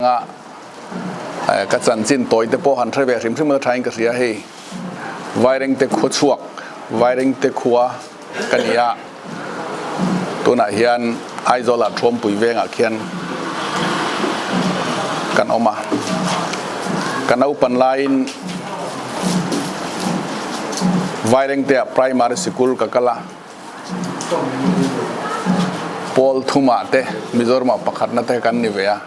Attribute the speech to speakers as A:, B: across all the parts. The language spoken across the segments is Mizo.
A: A ka chanchin tawi te pawh han hre ve hrim hrim a thain ka hria hei Vairengte khua chhuak Vairengte khua ka ni a tunah hian Aizawl ah Thuampui vengah khian kan awm a ka naupan laiin Vairengte ah primary sikul ka kal a. Pawl thumah te Mizoramah pakhatna te kan ni ve a,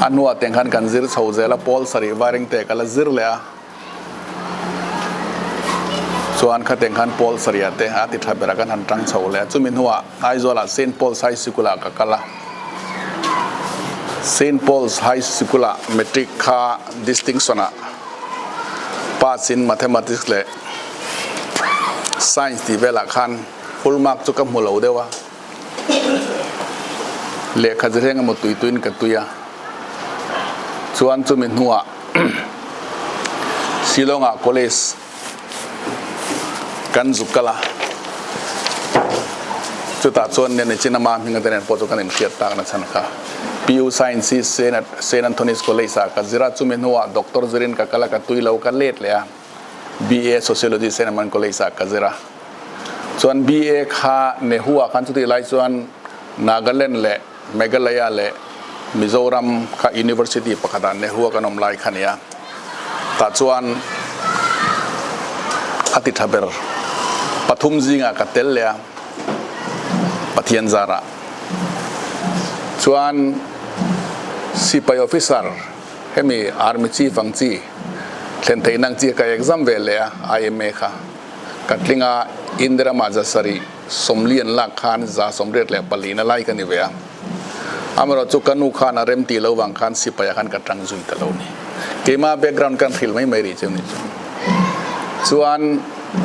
A: a hnuah teng khan kan zir chho zel a, pawl sarih vairing te ka la zir leh a, chuan khateng khan pawl sarihah te a ti tha berah kan han tang chho leh a, chumi hnuah Aizawlah Saint Paul's High Sikul-ah ka kal a, Saint Paul's High Sikul-ah Matric kha distinction-ah pass in Mathematics leh Science tih velah khan full mark chu ka hmu lo deuh a, lehkha zirheng emaw tui tuin ka tui a, chuan chumi hnuah Shillong-ah college kan zuk kal a, chutah chuan nia nichin ama hminga te nen pawh chu kan inhriat tak na chhan kha. PU Science hi Saint Anthony's College-ah ka zir a, chumi hnuah doctor zirin ka kal a, ka tui lo ka let leh a. BA Sociology Cinnamon College ah ka zir a. Chuan BA kha Nehu ah khan chutih lai chuan Nagaland leh Meghalaya leh Mizoram kha University pakhat ah Nehu a kan awm lai kha nia. Tah chuan a ti tha ber pathum zingah ka tel leh a Pathian zarah. Chuan Sipai Officer Hemi Army Chief ang chi thlen theihna ang chi ka exam ve leh a, IMA kha ka tling a, India ramah zasarih sawmli an lak khan 184 na lai ka ni ve a. Amaherawh chu ka nu khan a rem tih lo vang khan sipai ah khan ka tang zui ta lo ni. Keimah background kan hrilh mai mai rih chu ni chu. Chuan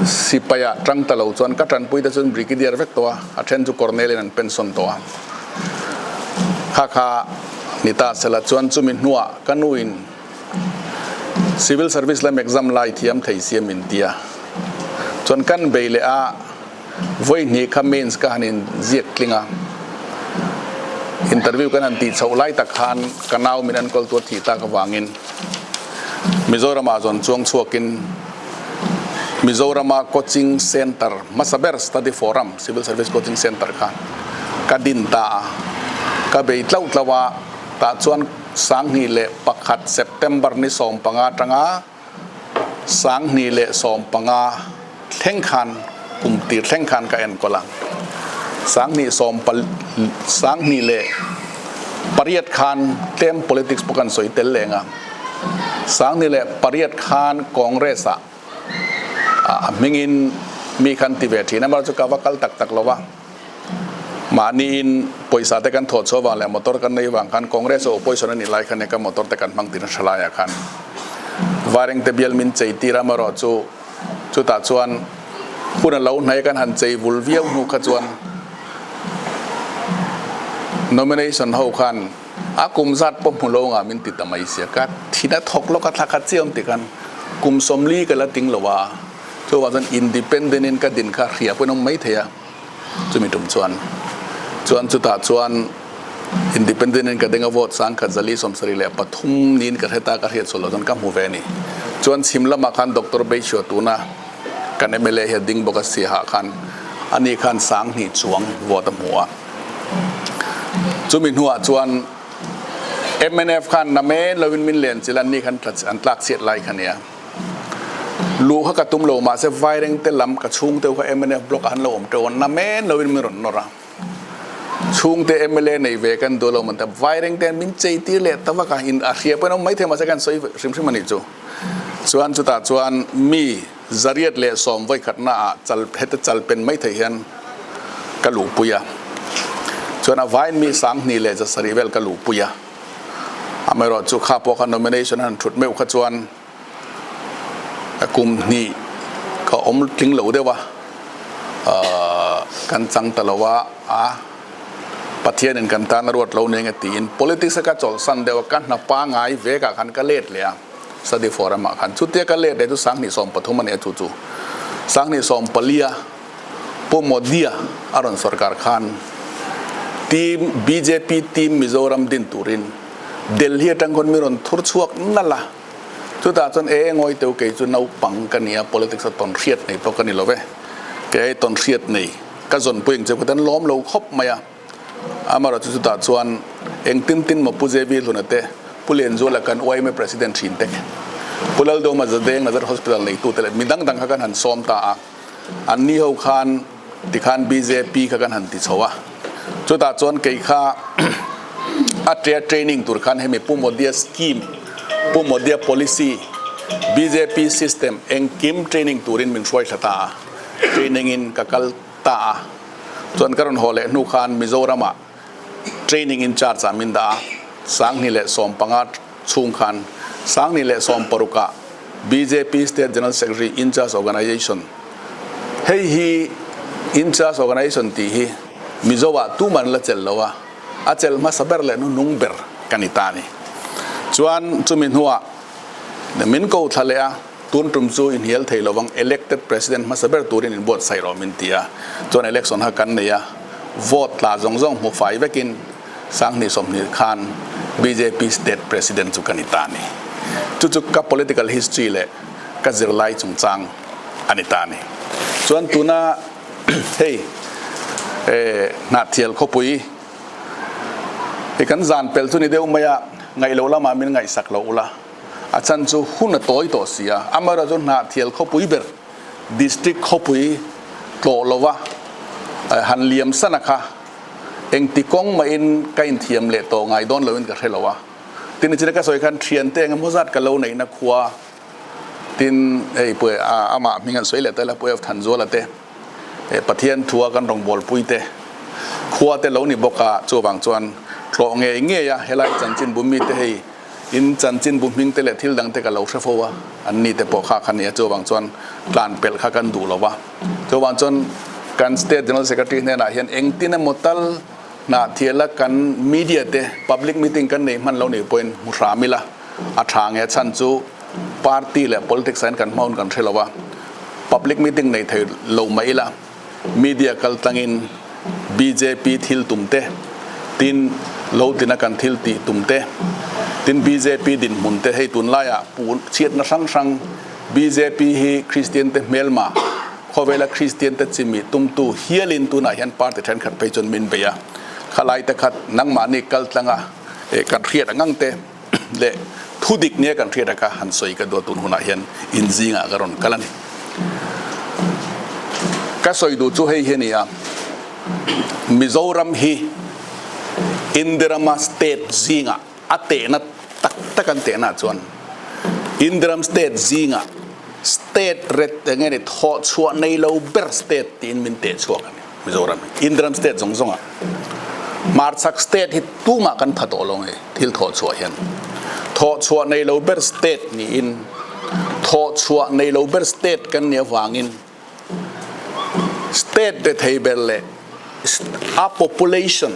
A: sipai ah tang ta lo chuan ka tanpui te chuan Brigadier vek tawh a, a then chu Colonel in an pension tawh a. Kha kha Ni ta sela chuan chumi hnuah ka nuin Civil Service lam exam lai thiam thei sia min ti a. Chuan kan bei leh a, vawi hnih kha mains ka han in ziak tling a. Interview kan han tih chhoh lai tak khan ka nau min enkawl tur thih tak avangin Mizoramah zawn chuang chhuakin Mizorama coaching centre hmasa ber Study Forum Civil Service Coaching Centre kha ka din ta a, ka bei tlauh tlauh a, tah chuan 2001 September ni 15 atanga 2015 thleng khan kum tir thleng khan ka enkawl a, 2008 khan tlem politics pawh kan sawi tel leng a, 2008 khan Congress ah A hmingin mi khan ti ve thin a, amaherawhchu ka va kal tak tak lo va, mahniin pawisa te kan thawh chhuah vang leh motor kan nei vang khan Congress a opposition a nih lai khan ka motor te kan hmang tir nasa laiah khan Vairengte bial min chei tir a, amaherawhchu chutah chuan hun a lo hnai kan han chei vul viau hnu kha chuan nomination ho khan A kum zat pawh hmu lo ngah min ti ta mai sia. Ka thin a thawk lawk a, thla khat chiah awm ti khan kum 40 ka la ting lo a, chuvang chuan independent in ka din kha hria pawhin awm mai thei a, chumi tum chuan chuan chutah chuan independent in ka ding a vote 1173 niin ka hre ta, ka hriat sual loh chuan ka hmu ve a ni. Chuan chhim lamah khan Doctor Beishua tuna kan mla hi a ding bawk a siahah khan ani khan 2000 chuang vote a hmu a. Chumi hnuah chuan mnf khan na men loin min len chilh a, ni khan an tlak chhiat lai kha nia. Luh kha ka tum lo mahse Vairengte lam ka chhungte kha mnf block ah an lo awm teuh a, na men loin min rawn nawr a. Chhungte mla nei ve kan duh lo man ta Vairengte an min chei tir leh ta vak a, in a hria pawhin a awm maithei mahse kan sawi hrim hrim a nih chu. Chuan chutah chuan mi 110 vawikhatna ah chal heta chal pen mai theih hian ka luhpui a, chuan a vain mi 2700 vel ka luhpui a, amaherawh chu kha pawh kha nomination a han thut meuh kha chuan kum hnih ka awm tling lo deuh a, ahh kan chang ta lo a, a Pathianin kan tan a ruat lo nen a tiin politics a ka chawlhsan deuh a, ka hna pangai vekah khan ka let leh a. Study forum ah khan chutia ka let leh chu 2030 a nia chu chu 2014 a Pu Modi-a a rawn sorkar khan team bjp team Mizoram din turin Delhi atang khawn mi rawn thur chhuak nalh a, chutah chuan e ngawi teu kei chu naupang ka nia politics a tawn hriat nei pawh ka ni lo ve, kei tawn hriat nei ka zawn pui ang che kut an lawm lo khawp mai a, amaherawh chu chutah chuan engtin tin maw Pu JV Hluna te, Pu Lianzuala kan yma President thin te, Pu Laldawma Zadeng Nazareth Hospital neitu te leh mi dang dang kha kan han sawm ta a, an ni ho khan tikhan bjp kha kan han ti chho a, chutah chuan kei kha a tia training tur khan hemi Pu Modia scheme, Pu Modia policy, bjp system engkim training turin min hruai thla ta a, training in ka kal ta a, chuan ka rawn haw leh hnu khan Mizoram ah training in charge ah min dah a, 2015 chhung khan 2016 ah bjp State General Secretary in charge Organisation hei hi in charge Organisation tih hi Mizo ah tuman la chelh lo a, a chelh hmasa ber leh hnuhnung ber ka ni ta a ni. Chuan chumi hnuah min ko thla leh a, tun tum chu inhnial thei lovang elected president hmasa ber turin inbuatsaih rawh min ti a, chuan election kha kan nei a, vote tla zawng zawng hmu fai vekin 2020 khan bjp state president chu ka ni ta a ni. Chu chu ka political history leh ka zirlai chungchang a ni ta a ni. Chuan tuna hei Hnahthial khawpui hi kan zan pel chu ni deuh mai a, ngaih loh lamah min ngaihsak loh ula, a chan chu hun a tawi tawh si a, amaherawhchu chu Hnahthial khawpui ber district khawpui tlawh lova han liam sana kha Engti kawng mahin ka inthiam leh tawh ngai dawn loin ka hre lo a. Tin, nichina ka sawi khan thiante eng emaw zat ka lo neihna khua tin hei pui amah hming an sawi leh tel a, Pu Ev Thanzuala te, Pathian thua kan rawngbawlpui te khua te lo ni bawk a, chuvang chuan tlawh ngei ngei a helai chanchinbu mite hei In chanchinbu hming te leh thil dang te ka lo hre fo a, an ni te pawh kha kha nia chuvang chuan tlan pelh kha kan duh lo va. Chuvang chuan kan State General Secretary hnenah hian engtin emaw tal Hnahthiala kan media te public meeting kan nei hman lo nih pawhin hmu hram ila a tha nge a chhan chu party leh politics ah hian kan hma hun kan hre lo va, public meeting nei thei lo mai ila. Media kal tlangin bjp thil tum te, tin lo tina kan thil tih tum te, tin bjp dinhmun te hei tunlaiah pu chhiatna hrang hrang bjp hi Kristian te hmelma khawvela Kristian te chimih tumtu hialin tunah hian party thenkhat phei chuan min bei a, khalai te khat nangmahni kal tlanga kan hriat ang ang te leh thu dik nia kan hriat aka han sawi ka duh a tun hunah hian in zingah ka rawn kal a ni. Ka sawi duh chu hei hi a ni a, Mizoram hi Indirama state zingah a tehna tak tak an tehna chuan Indiram state zingah state ret eng nge ni thawh chhuah nei lo ber state tiin min teh chhuak a ni. Mizoram hi Indiram state zawng zawngah hmarchhak state hi tumah kan pha tawh lo nge thil thawh chhuah hian thawh chhuah nei lo ber state niin thawh chhuah nei lo ber state kan nih avangin state rethei ber leh a population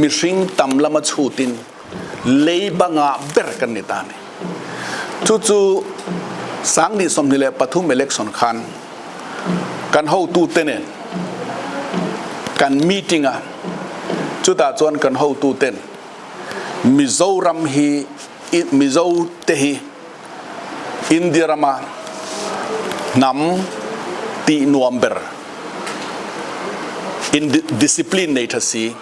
A: mihring tam lama chhutin lei bangah ber kan ni ta a ni. Chu chu 2023 election khan kan hotute nen kan meeting a, chutah chuan kan hotuten Mizoram hi Mizo te hi India rama hnam tih nuam ber in discipline nei tha si,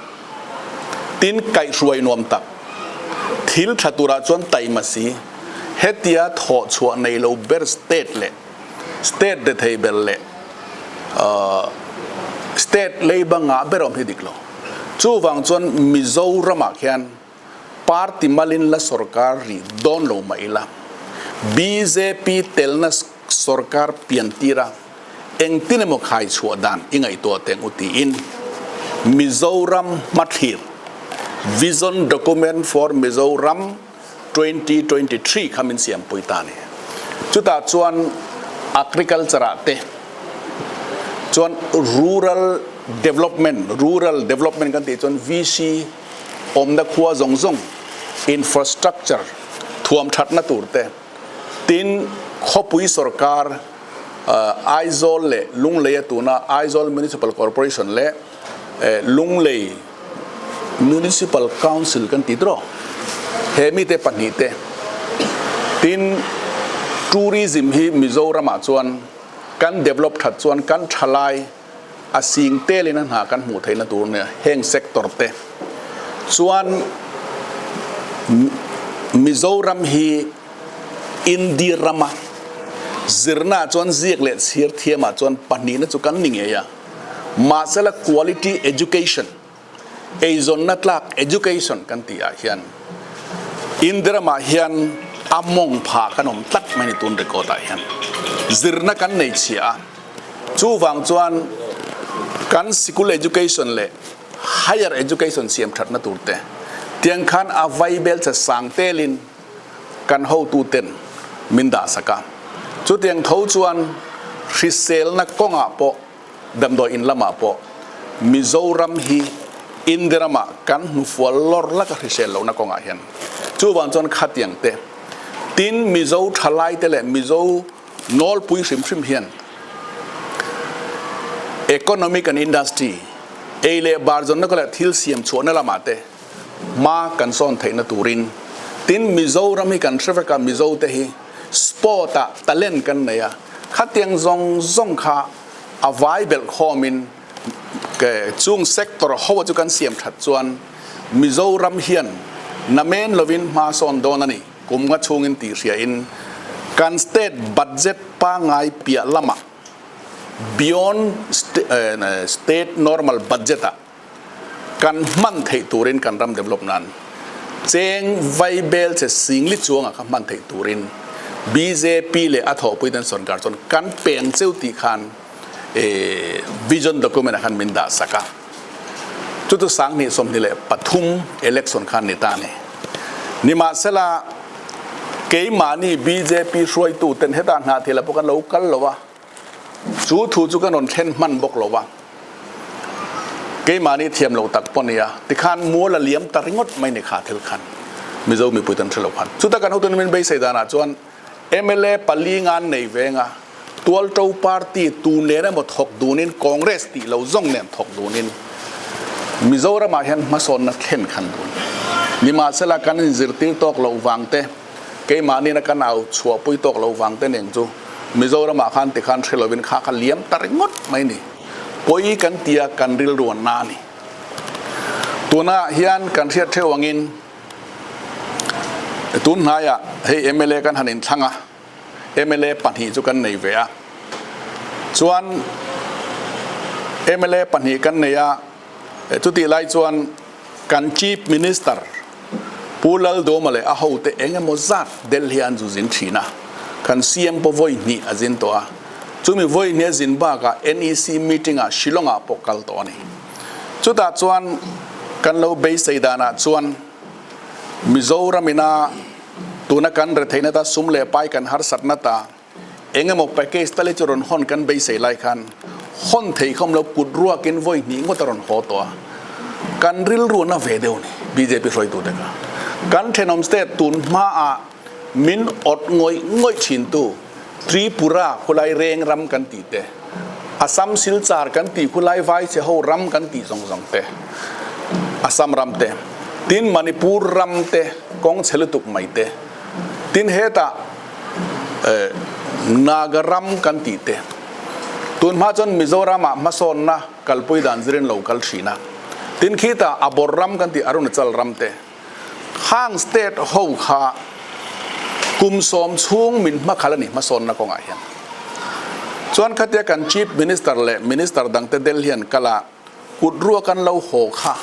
A: Tin, kaihhruai nuam tak thil tha turah chuan taima si, hetia thawh chhuah nei lo ber state leh state rethei ber leh state leiba ngah ber awm hi dik lo. Chuvang chuan Mizoramah khian party malin la sorkar rih dawn lo mah ila, bjp telna sorkar pian tira Engtin emaw khai chhuah dan i ngaihtuah teng u tiin Mizoram hmathlir, Vision Document for Mizoram 2023 kha min siampui ta a ni. Chutah chuan Agriculture ah te chuan Rural Development, Rural Development kan tih chuan VC awmna khua zawng zawng infrastructure thuam thatna tur te, Tin, khawpui sorkar Aizawl leh Lungleia tuna Aizawl Municipal Corporation leh Lunglei Municipal Council kan ti tawh. He mite pahnihte tin tourism hi Mizoramah chuan kan develop that chuan kan thalai a sing telin a hna kan hmuh theihna tur nia heng sector te chuan Mizoram hi India rama zirna chuan ziak leh chhir thiamah chuan pahnihna chu kan ni ngei a, mahsela quality education Eizawnna tlak education kan tih ah hian India ramah hian a mawng phah kan awm tlat mai ni tun record ah hian zirna kan nei chhia a, chuvang chuan kan sikul education leh higher education siam thatna tur te tiang khan a vaibel che sang telin kan hotu ten min dah sak a, chutiang tho chuan hriselna kawngah pawh Damdawi in lamah pawh Mizoram hi India ramah kan hnufual lawr lak a hrisel lohna kawngah hian chuvang chuan khatiang te tin Mizo thalai te leh Mizo nawlpui hrim hrim hian economic and industry ei leh bar zawnna leh thil siam chhuahna lamah te hma kan sawn theihna turin tin Mizoram hi kan hre vek a Mizo te hi sport ah talent kan nei a khatiang zawng zawng kha a vai belh khawmin chung sector ho chu kan siam that chuan Mizoram hian namen lovin hma sawn dawn a ni kum nga chhungin tih hria in kan state budget pangngai piah lamah beyond state normal budget ah Kan hman theih turin kan ram develop nan cheng vai bel che singli chuangah kha hman theih turin bjp leh a thawhpui ten sorkar chuan kan peng cheu tih khan vision document ah khan min dah sak a. Chu chu 2024 election khan ni ta a ni. Nimahsela keimahni bjp hruaitu ten hetah hna thil ah pawh kan lo kal lo a. Chu thu chu ka rawn thlen hman bawk lo va, keimahni thiam lo tak pawh nia, tikhan mual a liam ta ringawt mai ni kha thil khan Mizo mipui tan hre lo khan. Chuta kan hotu min beisei danah chuan mla pali ngan nei venga Tualto party tu nen emaw thawk dunin Congress tih lo zawng nen thawk dunin Mizoramah hian hmasawnna thlen khan dun. Nimahsela kan inzirtir tawk loh vang te, Keimahni'n a ka nau chhuahpui tawk lo vang te nen chu Mizoramah khan tikhan hre lovin kha kha liam ta ringawt mai ni. Pawi kan tia kan rilruanna a ni. Tunah hian kan hriat theuh angin tun hnaiah hei mla kan han inthlang a, mla pahnih chu kan nei ve a. Chuan mla pahnih kan nei a, chutih lai chuan Kan Chief Minister Pu Laldawma leh a hote eng emaw zat Delhi an zu zin thin a, kan CM pawh vawi hnih a zin tawh a, chumi vawi hnih a zin bakah NEC meeting ah Shillong ah pawh kal tawh a ni. Chutah chuan kan lo beisei danah chuan Mizoram ina tuna kan retheihna ta sum leh pai kan harsatna ta, Eng emaw package tal hi chu rawn hawn kan beisei lai khan hawn thei khawm lo kut ruakin vawi hnih ngawt a rawn haw tawh a, kan rilru na ve deuh a ni bjp hruaitute kha. Kan thenawm state tun hmaah min awt ngawih ngawih thintu Tripura khulai reng ram kan tih te, Assam Silchar kan tih khulai vai chhe ho ram kan tih zawng zawng te, Assam ram te, tin Manipur ram te kawng chhe lutuk mai te, tin hetah Naga ram kan tih te, tun hma chuan Mizoram ah hmasawnna kalpui dan zirin lo kal thin a, tin khitah Abor ram kan tih Arunachal ram te, khang state ho kha kum sawm chhung min hmakhal a ni hmasawnna kawngah hian. Chuan khatia kan Chief Minister leh Minister dangte Delhi an kal a, kut ruak an lo haw kha.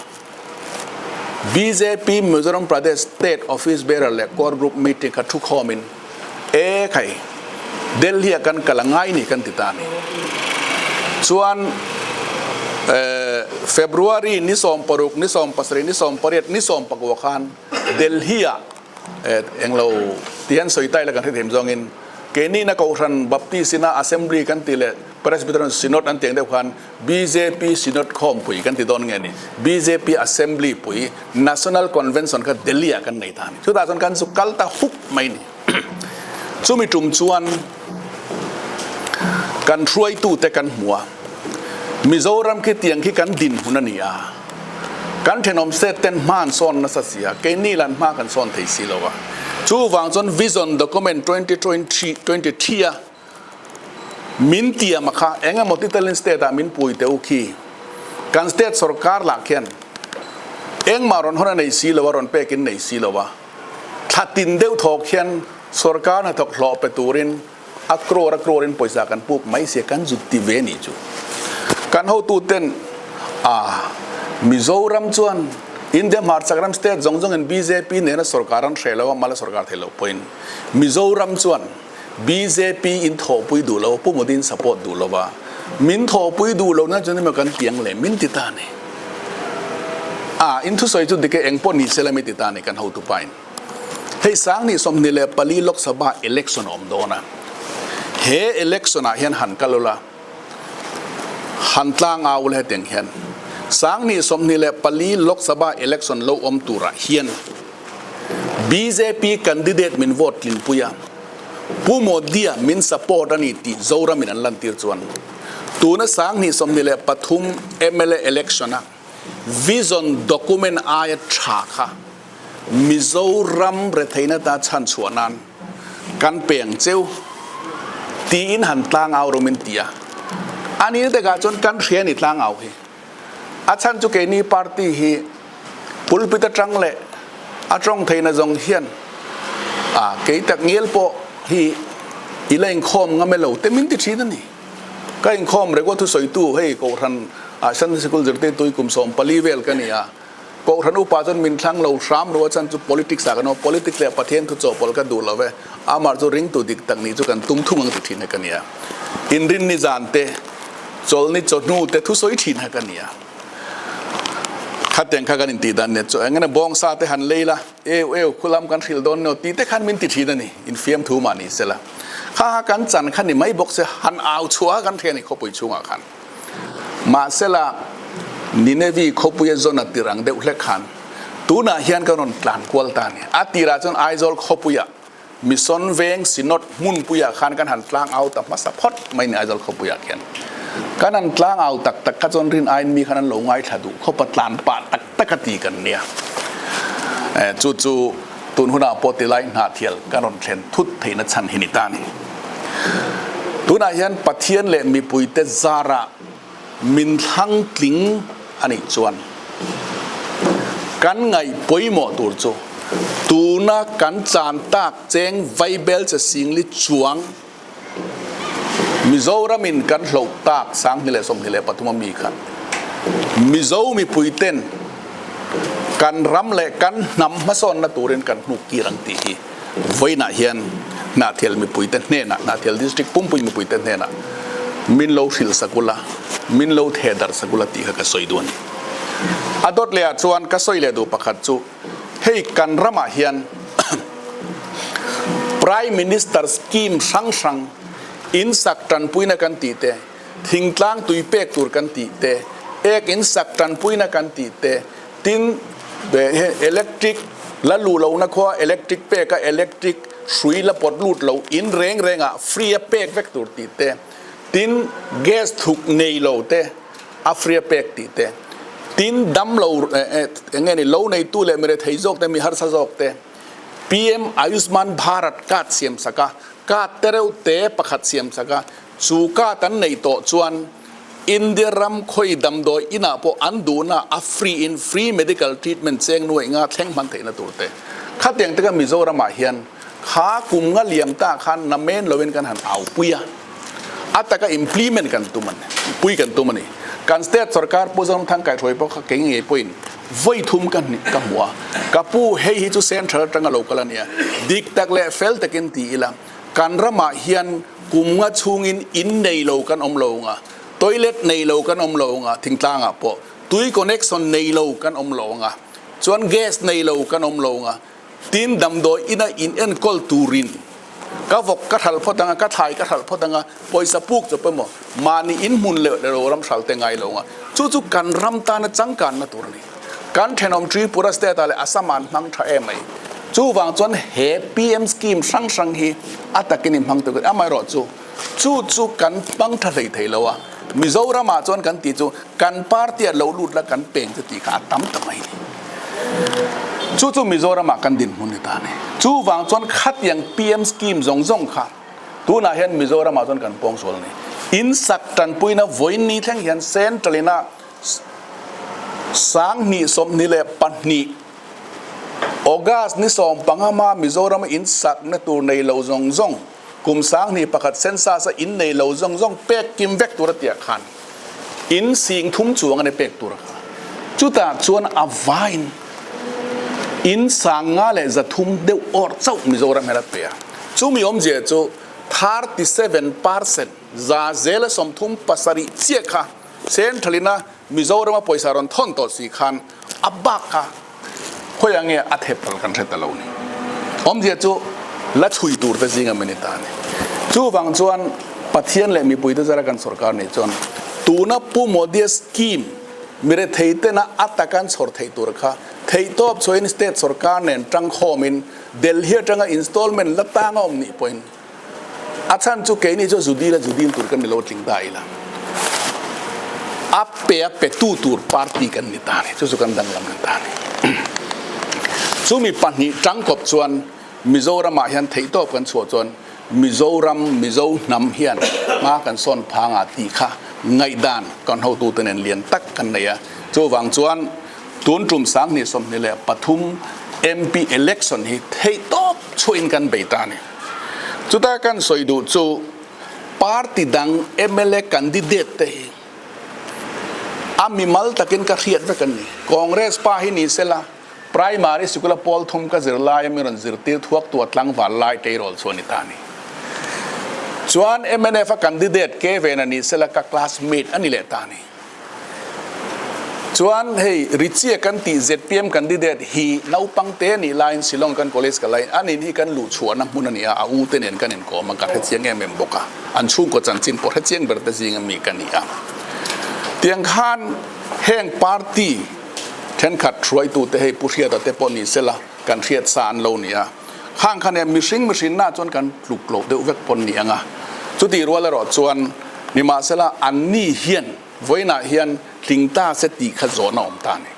A: Bjp Mizoram Pradesh State Office Bearer leh Core Group meeting kha thukhawmin e khai Delhi ah kan kal a ngai ni kan ti ta a ni. Chuan February ni 16, ni 17, ni 18, ni 19 khan Delhi ah Englo ti hian sawi ta ila kan hrethiam zawngin keini na Kohhran Baptist ina Assembly kan tih leh Presbyterian Synod an tih ang deuh khan bjp Synod khawmpui kan ti dawn nge ni bjp Assembly pui National Convention kha Delhi ah kan nei ta a ni. Chutah chuan kan zu kal ta hup mai ni. Chumi tum chuan kan hruaitute kan hmu a, Mizoram khi tiang khi kan dinhmun a ni a. Kan thenawm state ten hma an sawn nasa si a, keini lan hma kan sawn thei si lo a. Chuvang chuan Vision Document 2023 a min tiam a kha eng emaw titalin state ah min pui teh u khi. Kan state sorkar lah khian engmah rawn hawn a nei si lo a, rawn pek in nei si lo a. Thla tin deuh thawk hian sorkar hnathawk hlawh pe turin a crore a crore in pawisa kan puk mai sia kan zut ti ve nih chu. Kan hotu ten a Mizoram chuan India hmarchhak ram state zawng zawng in bjp nena sorkar an hreh lo a, mala sorkar thei loh pawhin Mizoram chuan bjp in thawhpui duh lo, Pu Modi in support duh lo a, min thawhpui duh lo na chuan emaw kan piang leh min ti ta a ni. A in thusawi chu dik e eng pawh ni sela mi ti ta a ni kan hotu pa in. Hei Sangni 24 Lok Sabha election a awm dawn a, he election ah hian han kal ula, han tlang au ula hetiang hian Sangni 24 Lok Sabha election lo awm turah hian bjp candidate min vote tlinpui a, Pu Modi-a min support a ni tih Zoramin an lantir chuan tuna Sangni 23 mla election a vision document aia tha kha Mizoram retheihna ta chhan chhuah nan kan peng cheu tiin han tlangau rawm in ti a. A ni takah chuan kan hria ni tlangau hi. A chhan chu keini party hi pulpit atang leh a tawng theihna zawng hian a kei tak ngial pawh hi i la inkhawm ngam e lo te min ti thin a ni. Ka inkhawm rego thusawitu hei Kohhran ah Sunday Sikul zirtirtu hi kum 14 vel ka ni a. Kohhran upa chuan min thlang lo hram ru a chan chu politics ah kan awm a, politics leh Pathian thu chawhpawlh ka duh lo ve, amah chu ringtu dik tak nih chu kan tum thung ang ti thin hek a nia. Inrinni zan te, chawlhni chawhnu te thu sawi thin hek a nia. Khatiang kha kan intih dan nia chu eng emaw bawngsa te han lei la, eu eu khulam kan hrilh dawn neo tih te khan min ti thin a ni, infiam thu mah ni sela. Kha kha kan chan kha ni mai bawk se han au chhuah kha kan hria a ni khawpui chhungah khan. Mahsela, Ninevi khawpuia zawn a tir ang deuh hlek khan tunah hian kan rawn tlan kual ta a ni. A tirah chuan Aizawl khawpuia Mission Veng Synod hmunpuiah khan kan han tlang au ta hmasa phawt mai ni Aizawl khawpuiah khian. Kan han tlang au tak tak kha chuan rin aiin mi khan an lo ngaithla duh khawp a, tlan pah tak tak a ti kan nia. Chu chu tun hunah pawh tilai hnahthial kan rawn thlen thut theihna chhan hi ni ta a ni. Tunah hian Pathian leh mipuite zarah min thlang tling a nih chuan kan ngaih pawimawh tur chu tuna kan chan tak cheng vaibel che singli chuang Mizoramin kan hloh tak 2023 a mi kha Mizo mipuiten kan ram leh kan hnam hmasawnna turin kan hnuk kir ang tih hi vawiinah hian Hnahthial mipuite hnenah, Hnahthial District pumpui mipuite hnenah min lo hrilh sak ula, min lo theh darh sak ula tih kha ka sawi duh a ni. A dawt lehah chuan ka sawi leh duh pakhat chu hei kan ramah hian Prime Minister scheme hrang hrang in sak tanpuina kan tih te, thingtlang tui pek tur kan tih te, ek in sak tanpuina kan tih te, tin electric la luh lohna khua electric pek a electric hrui la pawt lut lo in reng rengah free a pek vek tur tih te, tin gas thuk nei lo te a free a pek tih te, tin dam lo eng nge ni lo neitu leh mi rethei zawk te mi harsa zawk te PM Ayushman Bharat card siam sak a, card te reuh te pakhat siam sak a, chu card an neih tawh chuan India ram khawi damdawi inah pawh an duhna a free in free medical treatment cheng nuaih nga thleng hman theihna tur te. Khatiang te kha Mizoramah hian kha kum nga liam ta khan namen loin kan han aupui a, a taka implement kan tum a ni, pui kan tum a ni. Kan state sorkar Pu Zoramthang Kaihruai pawh kha kei ngei pawhin vawi thum ka ka hmu a, ka pu hei hi chu central atanga lo kal a nia, dik tak leh fel takin ti ila, kan ramah hian kum nga chhungin in nei lo kan awm lo ang a, toilet nei lo kan awm lo ang a, thingtlangah pawh tui connection nei lo kan awm lo ang a, chuan gas nei lo kan awm lo ang a, Tin, damdawi ina in enkawl turin ka vawk ka hralh phawt anga, ka thlai ka hralh phawt anga, pawisa puk chawp emaw, mahni in hmun leh lo ram hralh te ngai lo anga, chu chu kan ram tana changkanna tur a ni. Kan thenawm Tripura state ah leh Assam ah an hmang tha em mai. Chuvang chuan he PM scheme hrang hrang hi a takin in hmang tur ka ti. Amaherawhchu, chu chu kan hmang tha hlei thei lo a. Mizoram ah chuan kan tih chu kan party ah lo lut la kan peng chu tih kha a tam ta mai ni. Chu chu Mizoram ah kan dinhmun ni ta a ni. Chuvang chuan khatiang PM scheme zawng zawng kha tunah hian Mizoram ah chuan kan pawng sual a ni. In sak tanpuina vawiin ni thleng hian Central in a 2022 August ni 15 hma Mizoram a in sakna tur nei lo zawng zawng Kum 2001 census a in nei lo zawng zawng pek kim vek tur a tia khan in sing thum chuang a ni pek tur a kha. Chutah chuan a vain in 5300 deuh awrh chauh Mizoram hian a pe a. Chumi awmzia chu 37% za zela 37 chiah kha Central in a Mizoram a pawisa rawn thawn tawh si khan a bak kha khawiah nge a thep ral kan hre ta lo ni. Awmzia chu la chhui tur te zinga min ni ta a ni. Chuvang chuan Pathian leh mipui te zara kan sorkar nih chuan tuna Pu Modi-a scheme mirethei tena a taka an chhawr theih tur kha theihtawp chhuahin state sorkar nen tangkhawmin Delhi atanga installment la tang a awm nih pawhin A chhan chu keini chu zu dil a zu dil tur kan ni lo tling ta ila. A pe a pe tu tur party kan ni ta ni. Chu chu kan danglam ni ta ni. Chumi pahnih tangkawp chuan Mizoram ah hian theihtawp kan chhuah chuan Mizoram Mizo hnam hian hma kan sawn phang ah tih kha ngaihdan kan hotute nen lian tak kan nei a. Chuvang chuan tun tum 2023 MP election hi theihtawp chhuahin kan bei ta ni. Chuta kan sawi duh chu party dang mla candidate te hi a mimal takin ka hriat vek an ni. Congress pa hi ni sela primary sikula pawl thum ka zir laia mi rawn zirtir thuak tua tlangval lai tleirawl chu a ni ta a ni. Chuan mnf a candidate ke vena ni sela ka classmate a ni leh ta a ni. Chuan hei Richie kan tih zpm candidate hi naupang te nih laiin Shillong kan college ka laiin a nin hi kan luh chhuahna hmun a ni a, a u te nen kan inkawm a, ka hrechiang em em bawk a, an chhungkaw chanchin pawh hrechiang ber te zinga mi ka ni a. Tiang khan heng party thenkhat hruaitute hei Pu Hriata te pawh ni sela kan hriat sa an lo ni a, khang khan e mihring mihrinna chuan kan tluk loh deuh vek pawn ni ang a, chutih rual erawh chuan nimahsela anni hian Vawiinah hian tling ta se tih kha zawhna awm ta a ni.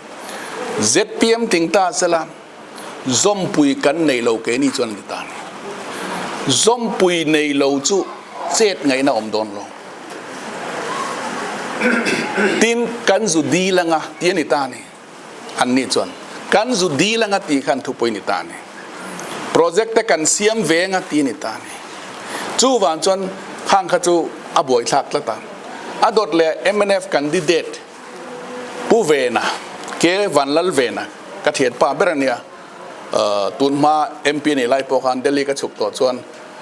A: Zpm tling ta sela zawmpui kan nei lo keini chuan a ni ta a ni. Zawmpui nei lo chu chet ngaihna awm dawn lo. Tin, kan zu dil anga tih a ni ta a ni. Anni chuan kan zu dil anga tih khan thupui ni ta a ni. Project te kan siam ve anga tih a ni ta a ni. Chuvang chuan khang kha chu a buaithlak tlat a. A dawt leh mnf candidate Pu Vena, Ke Vanlal Vena, ka thianpa ber a nia. Tun hma MP a nih lai pawh khan Delhi ka chhuk tawh chuan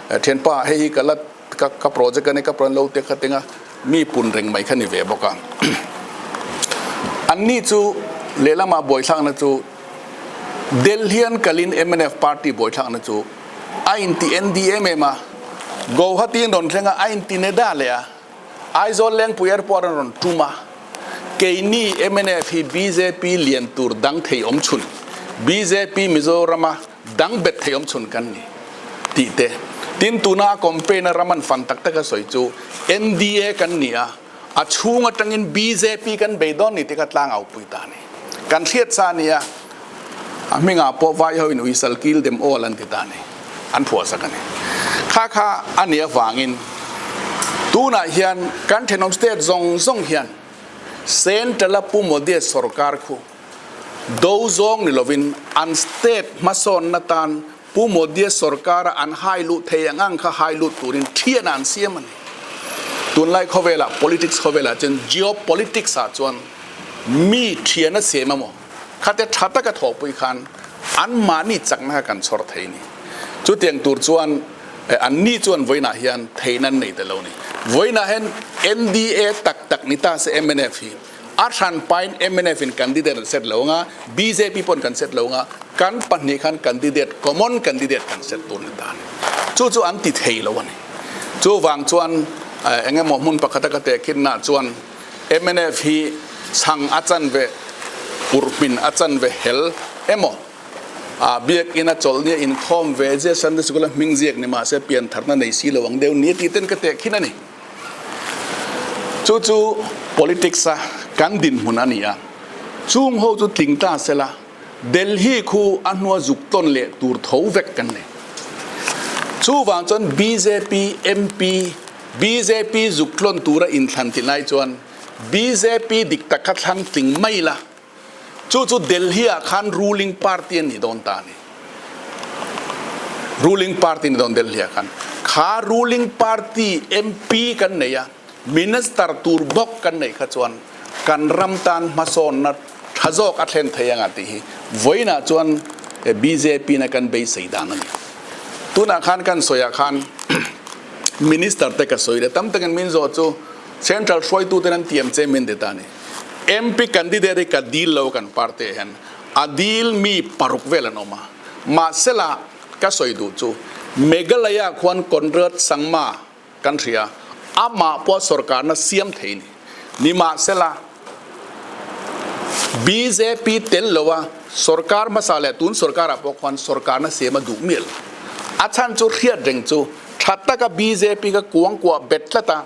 A: thianpa hei hi ka la ka project a ni ka lo te kha tinga mi pun reng mai kha ni ve bawk a. Anni chu lehlamah buaithlakna chu Delhi an kalin mnf party buaithlakna chu a inti ND em em a, Guwahati an rawn thleng a, a inti NEDA leh a, Aizawl Lengpui Airport an rawn tum a, keini mnf hi bjp lian tur dang thei awm chhun, bjp Mizorama dang bet thei awm chhun kan ni tih te. Tin, tuna a campaign a ram an fan tak tak a sawi chu NDA kan ni a, a chhung atangin bjp kan bei dawn ni tih kha tlang au pui ta a ni. Kan hriat sa a ni a, a hmingah pawh vai ho in uisal kil dem awl an ti ta a ni, an phuah sak a ni. Kha kha a nih avangin tunah hian kan thenawm state zawng zawng hian Central a Pu Modi sorkar khu Do zawng ni lovin an state hmasawnna tan Pu Modi-a sorkara an hai luh thei ang ang kha hai lut turin thian an siam a ni. Tunlai khawvelah politics khawvelah chuan geopolitics ah chuan mi thian a siam emaw khate tha taka thawhpui khan anmahni chakna kha kan chhawr thei a ni. Chutiang tur chuan anni chuan vawiinah hian theihna an nei ta lo a ni. Vawiinah hian NDA tak tak ni ta se mnf hi A hran pain mnf in candidate an set lo anga, bjp pawn kan set lo anga, kan pahnih khan candidate, common candidate kan set tur ni ta a ni. Chu chu an ti thei lo a ni. Chuvang chuan eng emaw hmun pakhata ka tehkhinna chuan mnf hi chhang a chanve, urhmin a chanve hel emaw, biakin a chawlh nia inkhawm ve zia Sunday School a hming ziak ni mahse piantharna nei si lo ang deuh ni tih ten ka tehkhin a ni. Chu chu politics a kan dinhmun a ni a, chung ho chu tling ta sela Delhi khu a hnua zuk tawn leh tur tho vek kan nei. Chuvang chuan bjp MP, bjp zuk tlawn tura inthlan ti lai chuan bjp dik tak kha thlang tling mai la, chu chu Delhi ah khan ruling party a ni dawn ta a ni. Ruling party a ni dawn Delhi ah khan. Kha ruling party MP kan nei a, Minister tur bawk kan neih kha chuan kan ram tan hmasawnna tha zawk a thlen thei anga tih hi vawiinah chuan bjp na kan beisei dan a ni. Tunah khan kan sawiah khan Minister te ka sawi leh tam takin min zawh chu Central hruaitu ten an tiam che min ti ta a ni. MP candidate hi ka dil lo kan party ah hian a dil mi paruk vel an awm a. Mahsela ka sawi duh chu Meghalaya khuan Conrad Sangma Kan hria, amah pawh sorkarna siam thei ni. Nimahsela, bjp tel loa sorkar hmasa leh tun sorkarah pawh khuan sorkarna siam a duh mial. A chhan chu hriat reng chu tha taka bjp ka kuangkuah bet tlat a,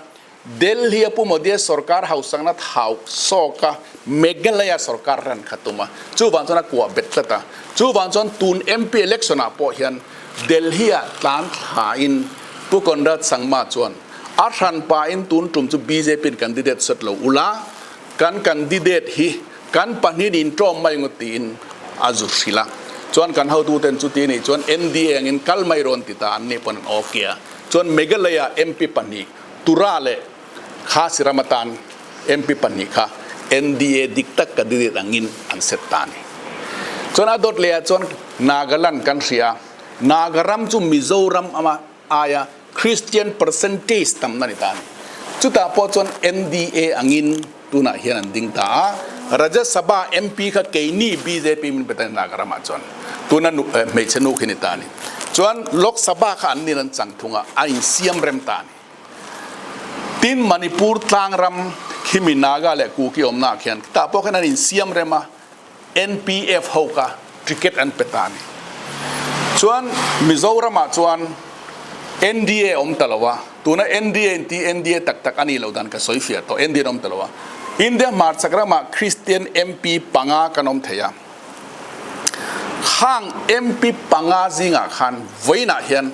A: Delhi a Pu Modi-a sorkar hausakna thau sawka Meghalaya sorkar ran kha tum a, chuvang chuan a kuah bet tlat a. Chuvang chuan tun MP election-ah pawh hian Delhi-ah tlan thlain Pu Conrad Sangma chuan a hran pahin tun tum chu BJP-in candidate sawt lo ula, kan candidate hi kan pahnihin intawm mai ngawt tiin a zu hrilh a. Chuan kan hotuten chuti nih chuan NDA angin kal mai rawn ti ta an nih pawn an ok a. Chuan Meghalaya MP pahnih Tura leh Khasi ram atan MP pahnih kha NDA dik tak candidate angin an set ta a ni. Chuan a dawt lehah chuan Nagaland kan hria. Naga ram chu Mizoram ama aia Christian percentage tamna ni ta a ni. Chutah pawh chuan NDA angin tunah hian an ding ta a. Rajya Sabha MP kha keini bjp min pe ta a ni Naga ramah chuan. Tuna hmeichhe nu khi ni ta a ni. Chuan Lok Sabha kha an nin an chang thung a, a insiam rem ta a ni. Tin Manipur tlang ram khimi Naga leh Kuki awmnaah khian tah pawh khian an insiam rem a. NPF ho kha ticket an pe ta a ni. Chuan Mizoramah chuan NDA awm ta lo a, tuna NDA in ti NDA tak tak a nih loh dan ka sawi fiah tawh, NDA an awm ta lo a. India hmarchhak ramah Christian MP panga kan awm thei a, khang MP panga zingah khan vawiinah hian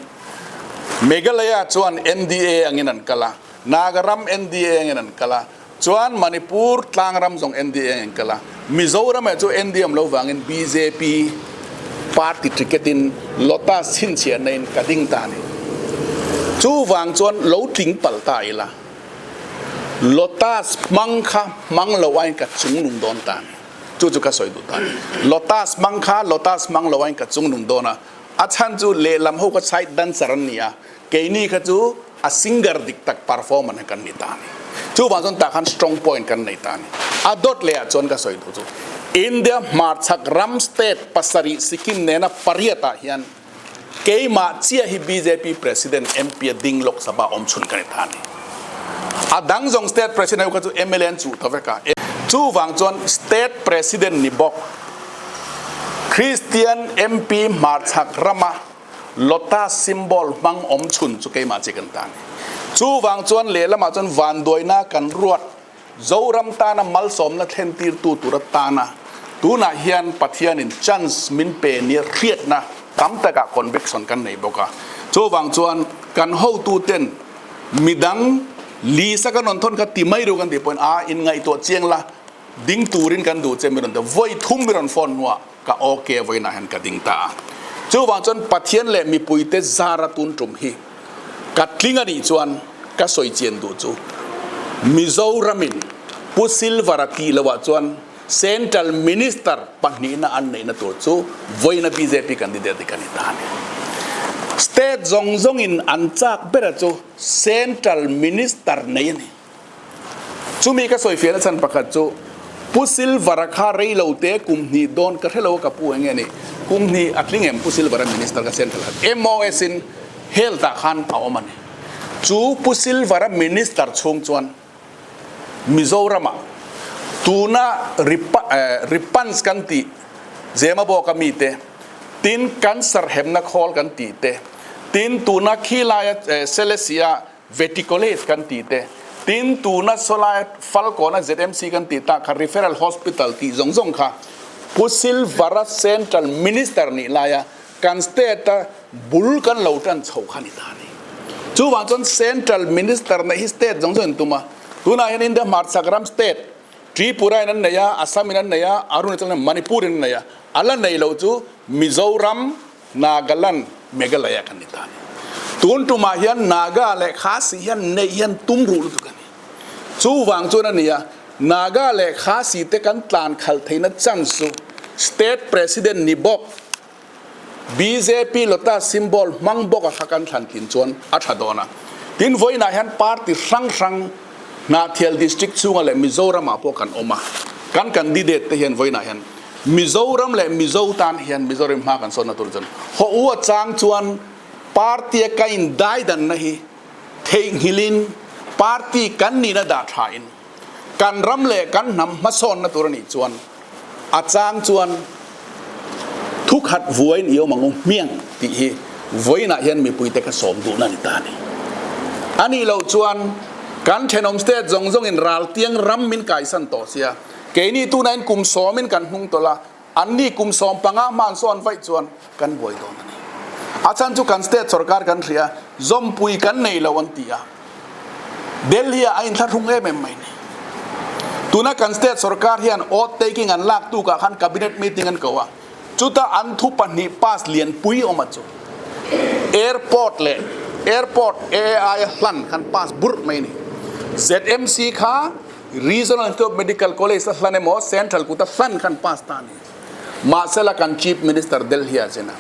A: Meghalaya chuan NDA angin an kal a, Nagaram NDA angin an kal a, Chuan Manipur tlang ram zawng NDA a engkal a, Mizoram ah chu NDA awm lo vangin bjp party ticket in Lotus chhinchhiahna in ka ding ta a ni. Chuvang chuan lo tling palh ta ila, Lotus hmang kha hmang lo aiin ka chungnung dawn ta a ni. Chu chu ka sawi duh ta a ni. Lotus hmang kha Lotus hmang lo aiin ka chungnung dawn a, a chhan chu lehlam ho kha side dancer an ni a, Keini kha chu a singer dik tak performer na kan ni ta a ni. Chuvang chuan tah khan strong point kan nei ta a ni. A dawt leh ah chuan ka sawi duh chu India hmarchhak ram state pasarih Sikkim nena pariat ah hian keimah chiah hi bjp president MP a ding Lok Sabha awm chhun ka ni ta a ni. A dang zawng state president ho kha chu mla an chuh ta vek a. Chuvang chuan state president ni bawk Christian MP hmarchhak rama Lotus symbol hmang awm chhun chu keimah chi kan ta a ni. Chuvang chuan lehlamah chuan vanduaina kan ruat Zoram tana malsawmna thlentirtu tur atana tunah hian Pathianin chance min pe nia hriatna tam takah conviction kan nei bawk a. Chuvang chuan kan hotuten midang Lisa kan rawn thawn kha ti mai ru kan tih pawhin a inngaihtuah chiang la ding turin kan duh che mi rawn ti vawi thum mi rawn phone hnuah Ka ok vawiinah hian ka ding ta a. Chuvang chuan Pathian leh mipuite zara tun tum hi ka tling a nih chuan ka sawi chian duh chu Mizoramin Pu Silver-a tih loah chuan Central Minister pahnihna an neihna tur chu vawiina bjp candidate hi ka ni ta a ni. State zawng zawngin an chak bera chu Central Minister nei a ni. Chumi ka sawi fiahna chhan pakhat chu Pu Silver-a kha rei lo te kum hnih dawn ka hre lo a ka pu eng nge ni kum hnih a tling em Pu Silver-a Minister ka Central ah MOS in Health ah khan a awm a ni. Chu Pu Silver-a Minister chhung chuan Mizoram ah tuna Ripans kan tih Zemabawk a mi te tin Cancer hemna khawl kan tih te tin tuna khilaia Selesih ah Veticolate kan tih te, Tin, tuna sawlai Falkawna ZMC kan tih tak kha Referral Hospital tih zawng zawng kha Pu Silvara Central Minister nih laia kan state-a bul kan lo tan chho kha ni ta a ni. Chuvang chuan Central Minister neih hi state zawng zawng in tum a. Tunah hian India hmarchhak ram state Tripura in an nei a, Assam in an nei a, Arunachal in Manipur in an nei a. A la nei lo chu Mizoram, Nagaland, Meghalaya kan ni ta a ni. Tun tumah hian Naga leh Khasi hian neih hian tum ruh lutuk a ni. Chuvang chuan a ni a, Naga leh Khasi te kan tlan khalh theihna chance chu State President ni bawk, Bjp Lotus symbol hmang bawk a kha kan thlan thin chuan a tha dawn a. Tin, vawiinah hian party hrang hrang Hnahthial District chhunga leh Mizoramah pawh kan awm a. Kan candidate te hian vawiinah hian Mizoram leh Mizo tan hian Mizoram hma kan sawnna tur chuan haw u a chang chuan party a ka indaidanna hi theihnghilhin party kan nihna dah thain kan ram leh kan hnam hmasawnna tur a nih chuan a chang chuan thukhat vuain i awm ang u hmiang tih hi vawiinah hian mipuite ka sawm duhna a ni ta a ni. A nih loh chuan kan thenawm state zawng zawngin raltiang ram min kaisan tawh sia, keini tunain kum sawmin kan hnung tawlh a, Anni kum 15 hman sawn vaih chuan kan buai dawn a ni. A chhan chu kan state sorkar kan hria, zawmpui kan nei lo an ti a. Delhi ah a inthlahrung em em mai ni. Tuna kan state sorkar hian oath taking an lak tukah khan cabinet meeting an ko a, chuta an thu pahnih pass lianpui awm a chu airport leh airport AAI a hlan khan pass burh mai ni. ZMC kha Regional Institute of Medical College a hlan emaw Central kut a hlan khan pass ta a ni. Mahsela kan Chief Minister Delhi ah chen a,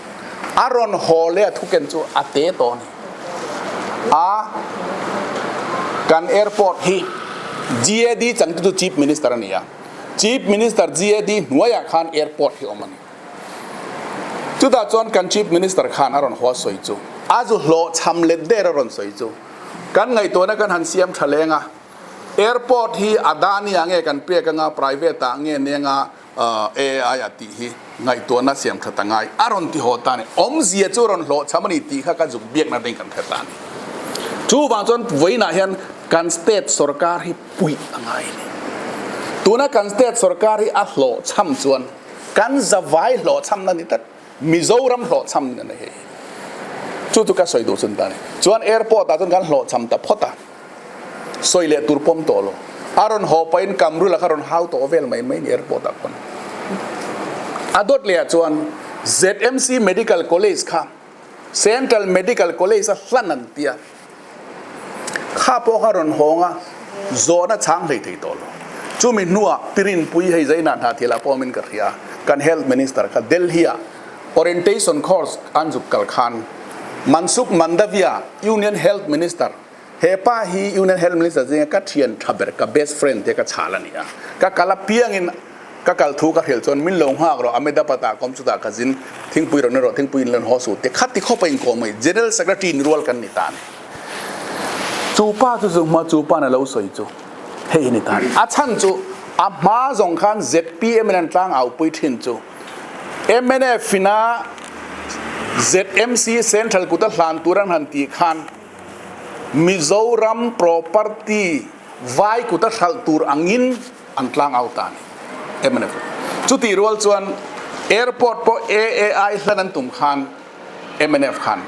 A: a rawn haw leh a thuken chu a te tawh a ni. A kan airport hi GAD changtu chu Chief Minister a ni a, Chief Minister GAD hnuaiah khan airport hi awm a ni. Chutah chuan kan Chief Minister khan a rawn haw a sawi chu, a zu hlawhchham let der a rawn sawi chu, kan ngaihtuahna kan han siam tha leng a, Airport hi Adani ah nge kan pek anga private ah nge nenga AI ah tih hi ngaihtuahna siam that a ngai a rawn ti haw ta a ni. Awmzia chu rawn hlawhchham a ni tih kha ka zuk biakna ding kan hre ta a ni. Chuvang chuan vawiinah hian kan state sorkar hi puih a ngai a ni. Tuna kan state sorkar hi a hlawhchham chuan kan zavai hlawhchhamna ni tlat. Mizoram hlawhchham a ni hei. Chu chu ka sawi duh chun ta a ni. Chuan airport ah chuan kan hlawhchham ta phawt a. Sawi leh tur pawm tawh lo. A rawn haw pahin Kamrula kha rawn hau tawh vel mai mai ni airport ah khawn. A dawt leh ah chuan ZMC Medical College kha Central Medical College a hlan an tia. Kha pawh kha rawn hawng a, zawhna chhang hlei thei tawh lo. Chumi hnuah Pirinpui hei Zainah hna thil ah pawh awmin ka hria, kan Health Minister kha Delhi ah orientation course an zuk kal khan Mansukh Mandaviya, Union Health Minister, he pa hi Union Health Minister zinga ka thian tha ber, ka best friend te ka chhal a ni a, ka kal apiangin Ka kal thu ka hrilh chuan min lo nghak rawh, Ahmedabad ah ka awm chutah ka zin, thingpui rawn ni rawh, thingpui in rawn haw suh tih khat ti khawp a inkawm mai, General Secretary ni rual kan ni ta a ni. Chu pa chu chu hma chu pa'n a lo sawi chu hei hi ni ta a ni. A chhan chu a hma zawng khan zpm in an tlang au pui thin chu mnf ina ZMC Central kuta hlan tur an han tih khan Mizoram property vai kuta hralh tur angin an tlang au ta a ni. Mnf chutih rual chuan airport pawh AAI hlan an tum khan mnf khan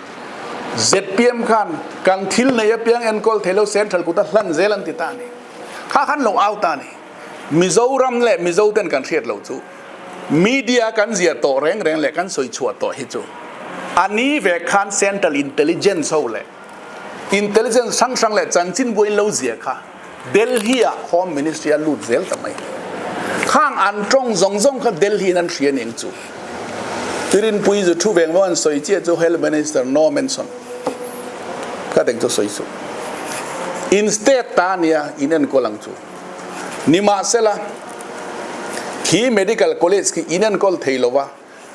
A: zpm khan kan thil nei apiang enkawl thei lo central kuta hlan zel an ti ta a ni. Kha khan lo au ta a ni. Mizoram leh Mizo ten kan hriat lo chu media kan zia tawh reng reng leh kan sawi chhuah tawh hi chu a ni ve khan central intelligence ho leh Intelligence hrang hrang leh chanchin buain lo zia kha Delhi ah Home Ministry a lut zel ta mai. Khang an tawng zawng zawng kha Delhi in an hria ning chu. Tirinpui zu thu veng vang an sawi chiah chu Health Minister no mention. Ka teng chu sawi suh. In state ta nia in enkawl ang chu. Nimahsela khi medical college khi in enkawl thei lova.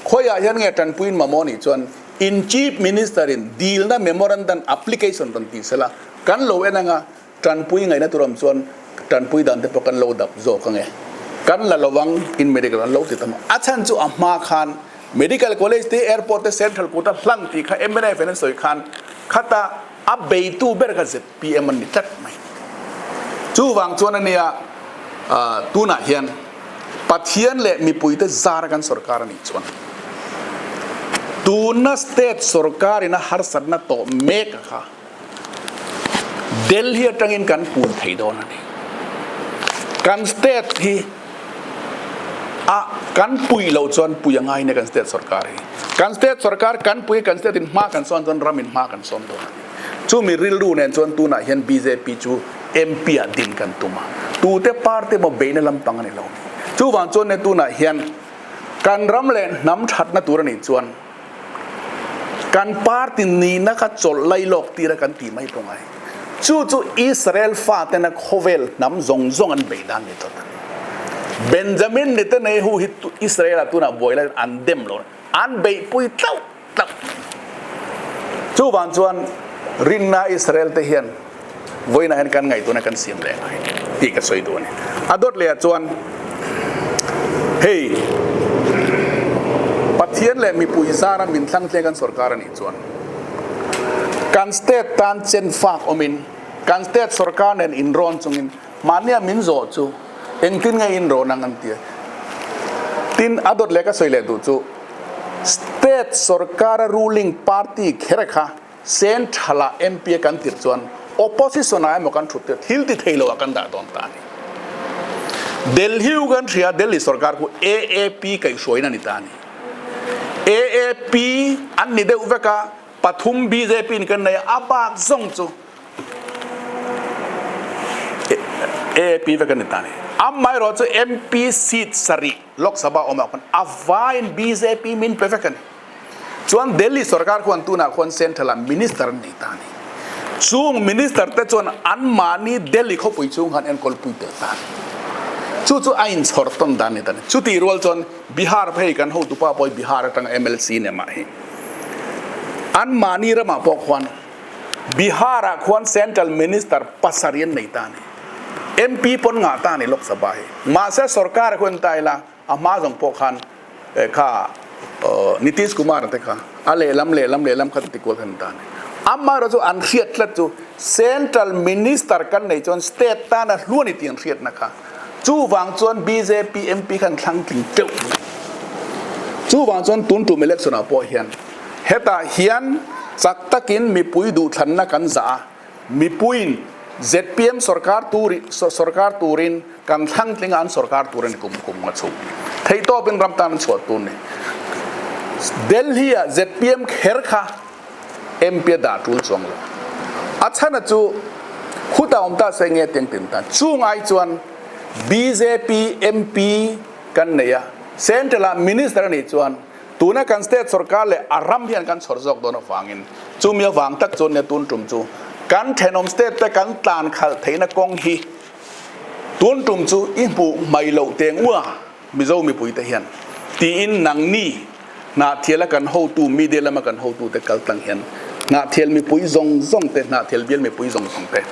A: Khawiah hian nge tanpuiin mamawh nih chuan in Chief Minister in dilna memorandum application rawn tih sela kan lo en anga tanpui ngaihna tur awm chuan tanpui dan te pawh kan lo dap zawk ange. Kan la lovang in medical an lo ti tam a. A chhan chu a hma khan Medical College te Airport te Central kuta hlan tih kha mnf in an sawi khan khata a beitu ber kha zpm an ni tlat mai. Chuvang chuan a nia tunah hian Pathian leh mipuite zara kan sorkar a nih chuan tuna state sorkarin a harsatna tawh mek a kha Delhi atangin kan pun thei dawn a ni. Kan state hi a kan pui loh chuan pui a ngai nia kan state sorkar hi. Kan state sorkar kan pui kan state in hma kan sawn chuan ram in hma kan sawn dawn a ni. Chumi rilru nen chuan tunah hian bjp chu MP ah din kan tum a, tute party emaw beihna lampang a ni lo. Chuvang chuan ne tunah hian kan ram leh hnam thatna tur a nih chuan kan party nihna kha chawlh lai lawk tir a kan tih mai pawh ngai. Chu chu Israel fatena khawvel hnam zawng zawng an beih dan ni tawt a ni. Benjamin Netanyahu hi Israel ah tunah buai laiin an dem lo, an beihpui tlauh tlauh mai. Chuvang chuan rinna Israel te hian vawiinah hian kan ngaihtuahna kan siam leh ngai tih ka sawi duh a ni. A dawt lehah chuan hei Pathian leh mipui zara min thlang thleng kan sorkar a nih chuan kan state tan chen fak awmin kan state sorkar nen inrawn chungin mahnia min zawh chu engtin nge inrawn ang an ti a. Tin, a dawt leh ka sawi leh duh chu State sorkara ruling party kher kha Central-ah MP a kan tirh chuan opposition-ah emaw kan thut tir thil ti thei loah kan dah dawn ta a ni. Delhi u kan hria, Delhi sorkar khu AAP kaihhruaina a ni ta a ni. AAP an ni deuh vek a, pathum bjp in kan nei a, a bak zawng chu AAP vek a ni ta a ni. Amaherawhchu chu MP seat sarih Lok Sabha awmah khan a vaiin bjp min pe vek a ni. Chuan Delhi sorkar khuan tunah khuan Central ah Minister an nei ta a ni. Chung Minister te chuan anmahni Delhi khawpui chhung khan enkawl pui tel ta a ni. Chu chu a inchhawr tawn dan ni ta a ni. Chutih rual chuan Bihar phei kan hotupa pawh hi Bihar atanga MLC nen mah hi anmahni ramah pawh khuan Bihar ah khuan Central Minister pasarih an nei ta a ni. MP pawn ngah ta a ni Lok Sabha hi. Mahse sorkar khuan ta ila A hma zawng pawh khan kha Nitish Kumar te kha a lehlam lehlam lehlam kha ti kual khan ta a ni. Amaherawh chu an hriat tlat chu Central Minister kan nei chuan State tana hlu a ni tih an hriatna kha. Chuvang chuan bjp MP khan thlang tling teuh mai. Chuvang chuan tun tum election ah pawh hian hetah hian chak takin mipui duhthlanna kan zah a, Mipuiin zpm sorkar tur sorkar turin kan thlang tling a, an sorkar tur a ni kum kum nga chhung. Theihtawpin ram tan an chhuah tur ni. Delhi ah zpm kher kha MP a dah tul chuang lo. A chhana chu khutah awm ta se nge tiang tin ta. Chung ai chuan bjp MP kan nei a, Central ah Minister a nih chuan Tuna kan state sorkar leh a ram hian kan chhawr zawk dawn avangin chumi avang tak chuan nia tun tum chu kan thenawm state te kan tlan khalh theihna kawng hi tun tum chu i hmuh hmai loh teng ua Mizo mipui te hian tiin nangni Hnahthiala kan hotu media lama kan hotu te kal tlang hian Hnahthial mipui zawng zawng te Hnahthial bial mipui zawng zawng te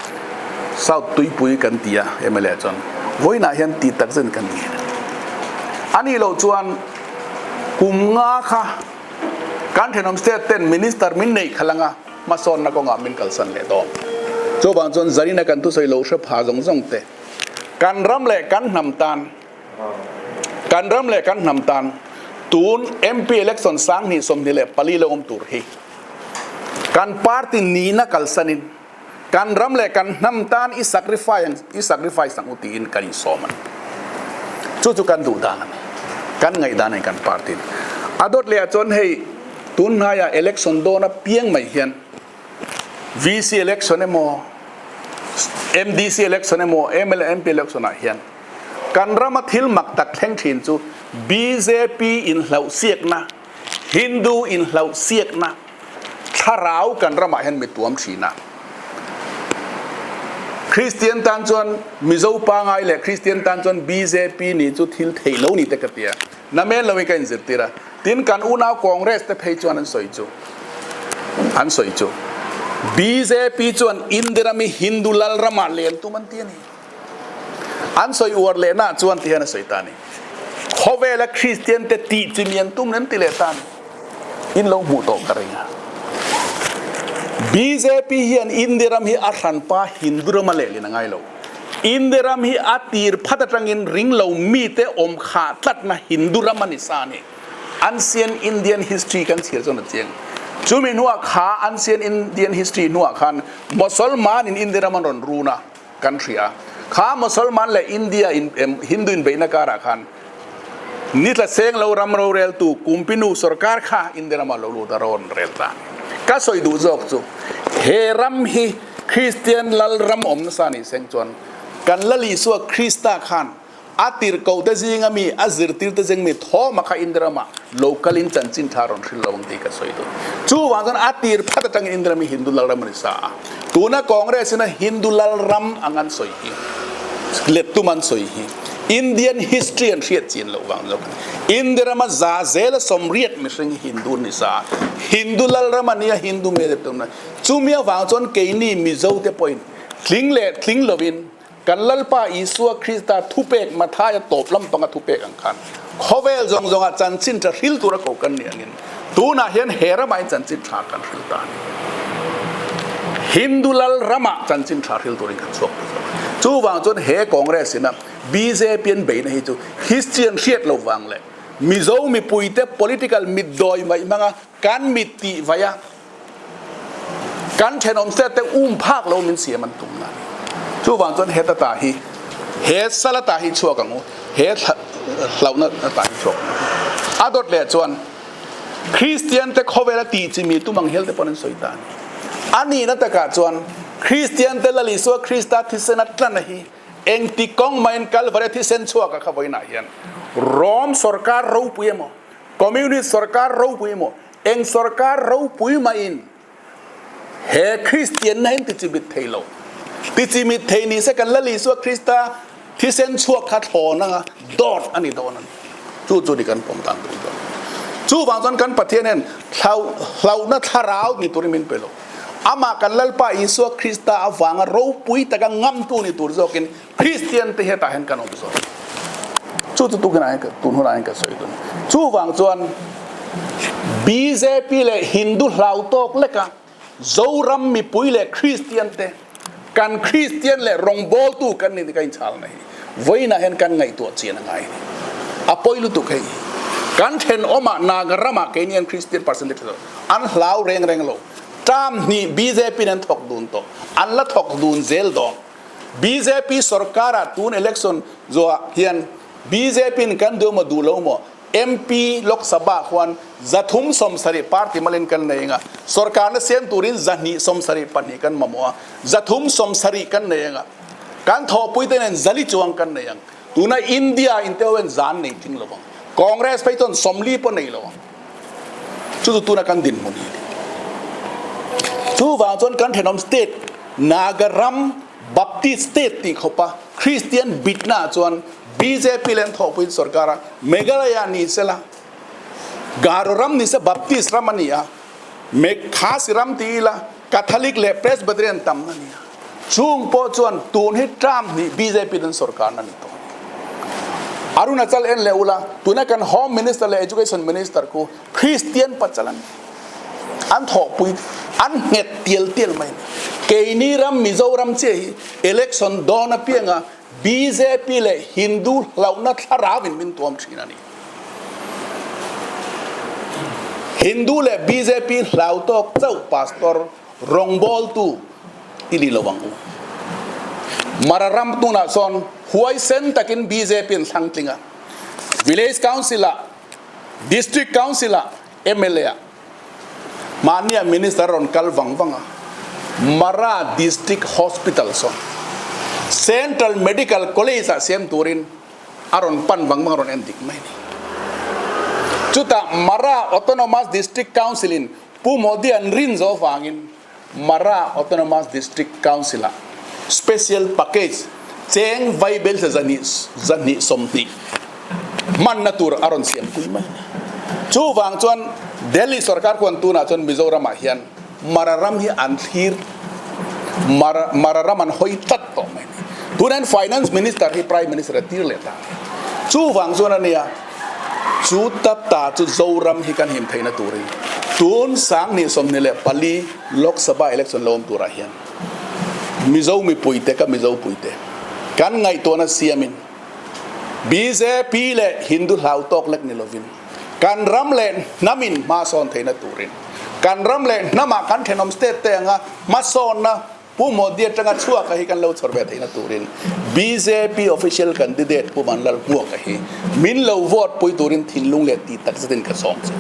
A: South Tuipui kan ti a mla chuan vawiinah hian tih tak zet kan ngen a ni. A nih loh chuan Kum nga kha kan thenawm state ten minister min neih khalh anga hmasawnna kawngah min kalsan leh dawn. Chuvang chuan Zarina kan thusawi lo hre pha zawng zawng te kan ram leh kan hnam tan kan ram leh kan hnam tan tun MP election 2024 lo awm tur hi kan party nihna kalsanin Kan ram leh kan hnam tan i sacrifice i sacrifice ang u tiin kan insawm a ni. Chu chu kan duh dan a ni. Kan ngaih dan a ni kan party in. A dawt leh ah chuan hei tun hnaiah election dawn a piang mai hian VC election emaw MDC election emaw mla MP election ah hian kan rama thil mak tak thleng thin chu bjp inhlauhsiakna Hindu inhlauhsiakna thlarau kan ramah hian mi tuam thin a. Kristian tan chuan Mizo pangai leh Kristian tan chuan bjp nih chu thil theih lo ni te ka ti a. Namen loin ka inzirtir a. Tin kan unau Congress te phei chuan an sawi chu an sawi chu bjp chuan India rami Hindu lal ramah len tum an ti a ni. An sawi uar lehna chuan ti hian a sawi ta a ni. Khawvela Kristian te tih chi mi an tum lem ti leh ta a ni. In lo hmuh tawh ka ring a. Bjp hian India ram hi a hranpa Hindu rama lehlin a ngai lo. India ram hi a tir phat atangin ringlo mite awm khah tlatna Hindu ram a ni sa a ni. Ancient Indian history kan chhiar chuan a chiang. Chumi hnuah kha Ancient Indian history hnuah khan Mosolman in India ram an rawn run a kan hria. Kha Mosolman leh India in Hindu inbeihna karah khan ni tla seng lo ram roreltu Kumpinu sorkar kha India ramah lo lut a rawn rel ta a ni. Ka sawi duh zawk chu he ram hi Kristian lal ram awm nasa ni seng chuan kan Lal Isua Krista khan A tirhkohte zinga mi, a zirtirte zing mi Thoma kha India ramah lo kalin chanchin tha rawn hrilh lo ang tih ka sawi duh. Chuvang chuan a tir phat atangin India ram hi Hindu lal ram a ni sa a. Tuna Congress ina Hindu lal ram ang an sawi hi, let tum an sawi hi Indian history an hriat chin loh vang zawk a ni. India rama za zela sawmriat mihring hi Hindu an ni sa a. Hindu lal ram a nia, Hindu me let tum a ni. Chumi avang chuan keini Mizote pawhin tling leh tling lovin Kan Lalpa Isua Krista thupek Mathaia tawp lampanga thupek ang khan khawvel zawng zawngah chanchin tha hril tura ko kan nih angin tunah hian he ramah in chanchin tha kan hril ta a ni. Hindu lal ramah chanchin tha hril turin kan chhuak ta zawk a. Chuvang chuan he Congress ina bjp an beihna hi chu history an hriat lo vang leh Mizo mipuite political mitdawi mai hmanga kan mit tih vaia Kan thenawm state te um phak lo min siam an tum na a ni. Chuvang chuan heta ta hi he sala ta hi chhuak ang u, he hlauhna ta hi chhuak ang u. A dawt leh chuan Kristian te khawvela tih chi mi tum ang hial te pawn an sawi ta a ni. A nihna takah chuan Kristian te Lal Isua Krista thisena tlana hi engti kawng mahin Kalvaria thisen chhuaka kha vawiinah hian Rom sorkar ropui emaw Communist sorkar ropui emaw Eng sorkar ropui mahin he Kristianna hi an tichimit thei lo. Tichimit thei ni se kan Lal Isua Krista thisen chhuak kha thlawn anga dawt a ni dawn a ni. Chu chu ni kan pawm dan tur chu a ni. Chuvang chuan kan Pathian hian hlauhna thlarau ni turin min pe lo. Amah kan Lalpa Isua Krista avanga ropui taka ngamtu ni tur zawkin Kristian te hetah hian kan awm zawk. Chu chu tukin ah hian tun hunah hian ka sawi dawn. Chuvang chuan bjp leh Hindu hlau tawk leka Zoram mipui leh Kristian te kan Kristian leh rawngbawltu kan ni ka inchhal na hi vawiinah hian kan ngaihtuah chian a ngai a ni. A pawi lutuk hei. Kan thenawmah Naga ramah keini an Kristian percentage an hlau reng reng lo. Term hnih bjp in an thawk dun tawh. An la thawk dun zel dawn. Bjp sorkar ah tun election zuah hian bjp in kan duh emaw duh lo emaw MP Lok Sabha khuan 370 party malin kan nei anga sorkarna siam turin 274 kan mamawh a 370 kan nei anga kan thawhpui te nen zali chuang kan nei ang tuna India in te ho hian zan nei tling lo ang Congress phei chuan 40 pawh nei lo ang chu chu tuna kan dinhmun hi a ni chuvang chuan kan thenawm state Naga ram Baptist state tih khawpa Kristian bitnaah chuan bjp leh an thawhpuiin sorkar a, Meghalaya ni sela Garo ram ni se Baptist ram a ni a, Khasi ram ti ila Catholic leh Presbyterian tamna a ni a, chung pawh chuan tun hi term hnih bjp ten sorkarna a ni tawh a ni. Arunachal en leh ula tuna kan Home Minister leh Education Minister khu Kristian pachal an ni. An thawhpui an nghet tial tial mai a ni. Keini ram Mizoram chiah hi election dawn apianga bjp leh Hindu hlauhna thlarau in min tuam thin a ni. Hindu leh bjp hlau tawk chauh pastor rawngbawltu i ni lo ang u. Mara ram tunah sawn huaisen takin bjp an thlang tling a, Village Council ah District Council ah mla ah mahnia Minister a rawn kal vang vang a, Mara District Hospital saw Central Medical College ah siam turin a rawn pan vang vang a rawn en dik mai a ni. Chutah Mara Autonomous District Council in Pu Modi an rin zawh vangin Mara Autonomous District Council-ah Special Package cheng vaibelsa 220 hmanna tur a rawn siampui mai a ni. Chuvang chuan Delhi sorkar khuan tunah chuan Mizoramah hian Mara ram hi an thlir, Mara Mara ram an hawi tlat tawh mai a ni. Tunah hian Finance Minister hi Prime Minister a tir leh ta a ni. Chuvang chuan a nia. Chu ta ta chu Zoram hi kan him theihna turin tun 2024 Lok Sabha election lo awm turah hian Mizo mipuite ka Mizo puite. Kan ngaihtuahna siamin bjp leh Hindu hlau tawk lek ni lovin kan ram leh hnamin hmasawn theihna turin kan ram leh hnamah kan thenawm state te anga hmasawnna Pu Modi atanga chhuaka hi kan lo chhawr ve theihna turin bjp official candidate Pu Vanlal Hmuaka hi min lo vote pui turin thinlung leh tih tak zetin ka sawm che.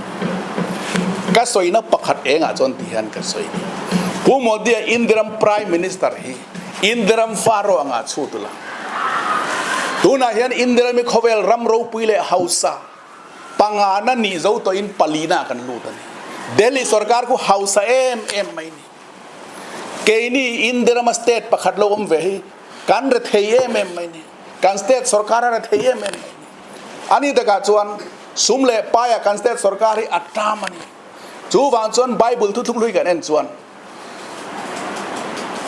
A: Ka sawina pakhat engah chuan ti hian ka sawi ni. Pu Modi-a Indiram Prime Minister hi Indiram Pharaoh anga chhut ula. Tunah hian Indiram hi khawvel ram ropui leh hausa pangana nih zo tawhin palina kan lut a ni. Delhi sorkar khu hausa em em mai ni. Keini India rama state pakhat lo awm ve hi kan re thei em em mai ni. Kan state sorkar a re thei em em mai ni. Ani takah chuan sum leh paia kan state sorkar hi a tam a ni. Chuvang chuan Bible thuthlung hlui kan en chuan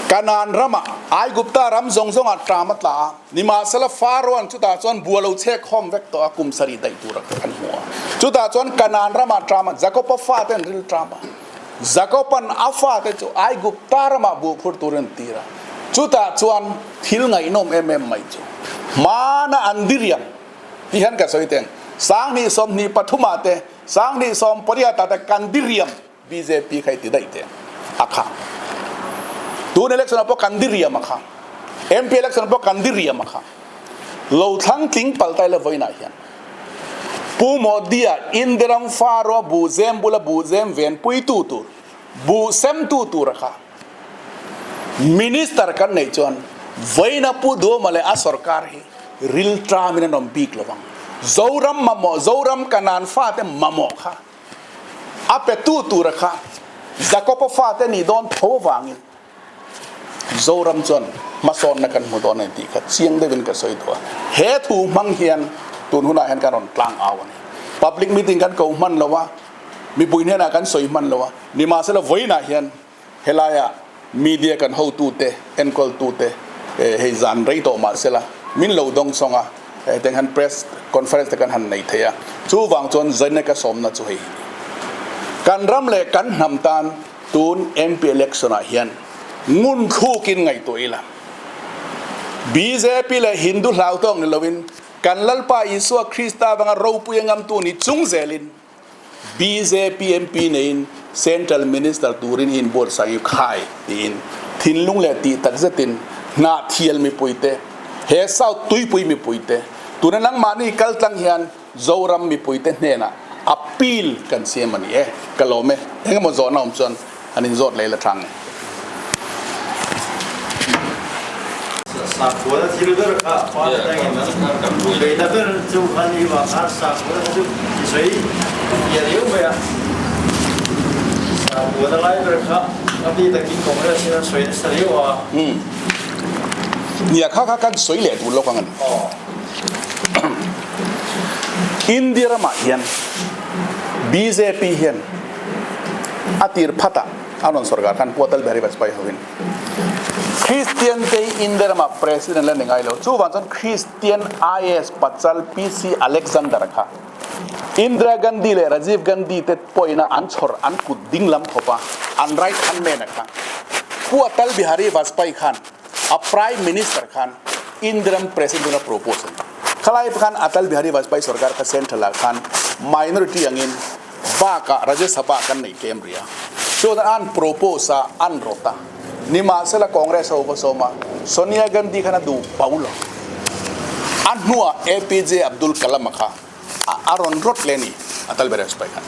A: Kanaan rama Aigupta ram zawng zawngah ṭam a tla a, nimahsela Pharaoh-a'n chutah chuan bua lo chhek khawm vek tawh a, kum sarih daih tura kan hmu a. Chutah chuan Kanaan ramah ṭam a, Jakob-a fate an ril ṭam a. Jakob-a'n a fate chu Aigupta ramah buh phur turin an tir a. Chutah chuan thil ngaihnawm em em mai chu hmana an diriam tih hian ka sawi teng. 2023 ah te, 2018 ah te kan diriam bjp kha i ti daih teng a kha. Tun election ah pawh kan diriam a kha. MP election ah pawh kan diriam a kha. Lo thlang tling pal ta ila vawiinah hian Pu Modi-a Indiram Faro buhzem bula buhzem venpuitu tur, buhsemtu tura kha Minister kan neih chuan vawiina Pu Duhoma leh a sorkar hi rilṭamin an awm bik lo vang. Zoram mamawh, Zoram Kanan fate mamawh kha a petu tura kha Jakob-a fate nih dawn tho avangin Zoram chuan hmasawnna kan hmu dawn a ni tih kha chiang deuhin ka sawi duh a. He thu hmang hian tun hunah hian kan rawn tlang au a ni. Public meeting kan ko hman lo a, mipui hnenah kan sawi hman lo a, nimahsela vawiinah hian helaia media kan hotute, enkawltute hei zan rei tawh mahsela min lo dawng sawng a, hetiang hian press conference te kan han nei thei a. Chuvang chuan zaina ka sawmna chu hei hi ni. Kan ram leh kan hnam tan Tun MP election ah hian ngun thlukin ngaihtuah ila. Bjp leh Hindu hlautawk ni loin kan Lalpa Isua Krista avanga ropui a ngamtu ni chung zelin bjp MP neiin Central Minister turin hi inbuatsaih khai tiin thinlung leh tih tak zetin Hnahthial mipuite, he South Tuipui mipuite tuna nangmahni kaltlang hian Zoram mipuite hnenah appeal kan siam a ni e. Ka lawm e. Engemaw zawhna awm chuan an inzawt leh la chang e.
B: Sakhuana thil ber kha pa atangin beihna ber chu kha ni vang khan sakhuana kha chu i sawi fiah riau mai a. Sakhuana lai ber kha a mi takin Congress in an sawi nasa riau a.
A: Nia kha kha kan sawi leh duh lawk ang a ni. India ramah hian bjp hian a tir phatah a rawn sorkar khan Pu Atal Bihari Vajpayee hovin Christian te hi India ramah president la ni ngai lo. Chuvang chuan Christian IAS pachal PC Alexander kha Indira Gandhi leh Rajiv Gandhi te pawhina an chhawr an kut ding lam khawpa an right hand man a kha Pu Atal Bihari Vajpayee khan A Prime Minister khan Indian President a propose a ni. Khalai khan Atal Bihari Vajpayee sorkar kha Central ah khan minority angin bakah Rajya Sabha kan nei tlem rih a. Chuan an propose a, an rawt a. Nimahsela Congress ho va sawm a, Sonia Gandhi khan a duh pau lo. A hnuah APJ Abdul Kalam a kha a rawn rawt leh a ni, Atal Bihari Vajpayee khan.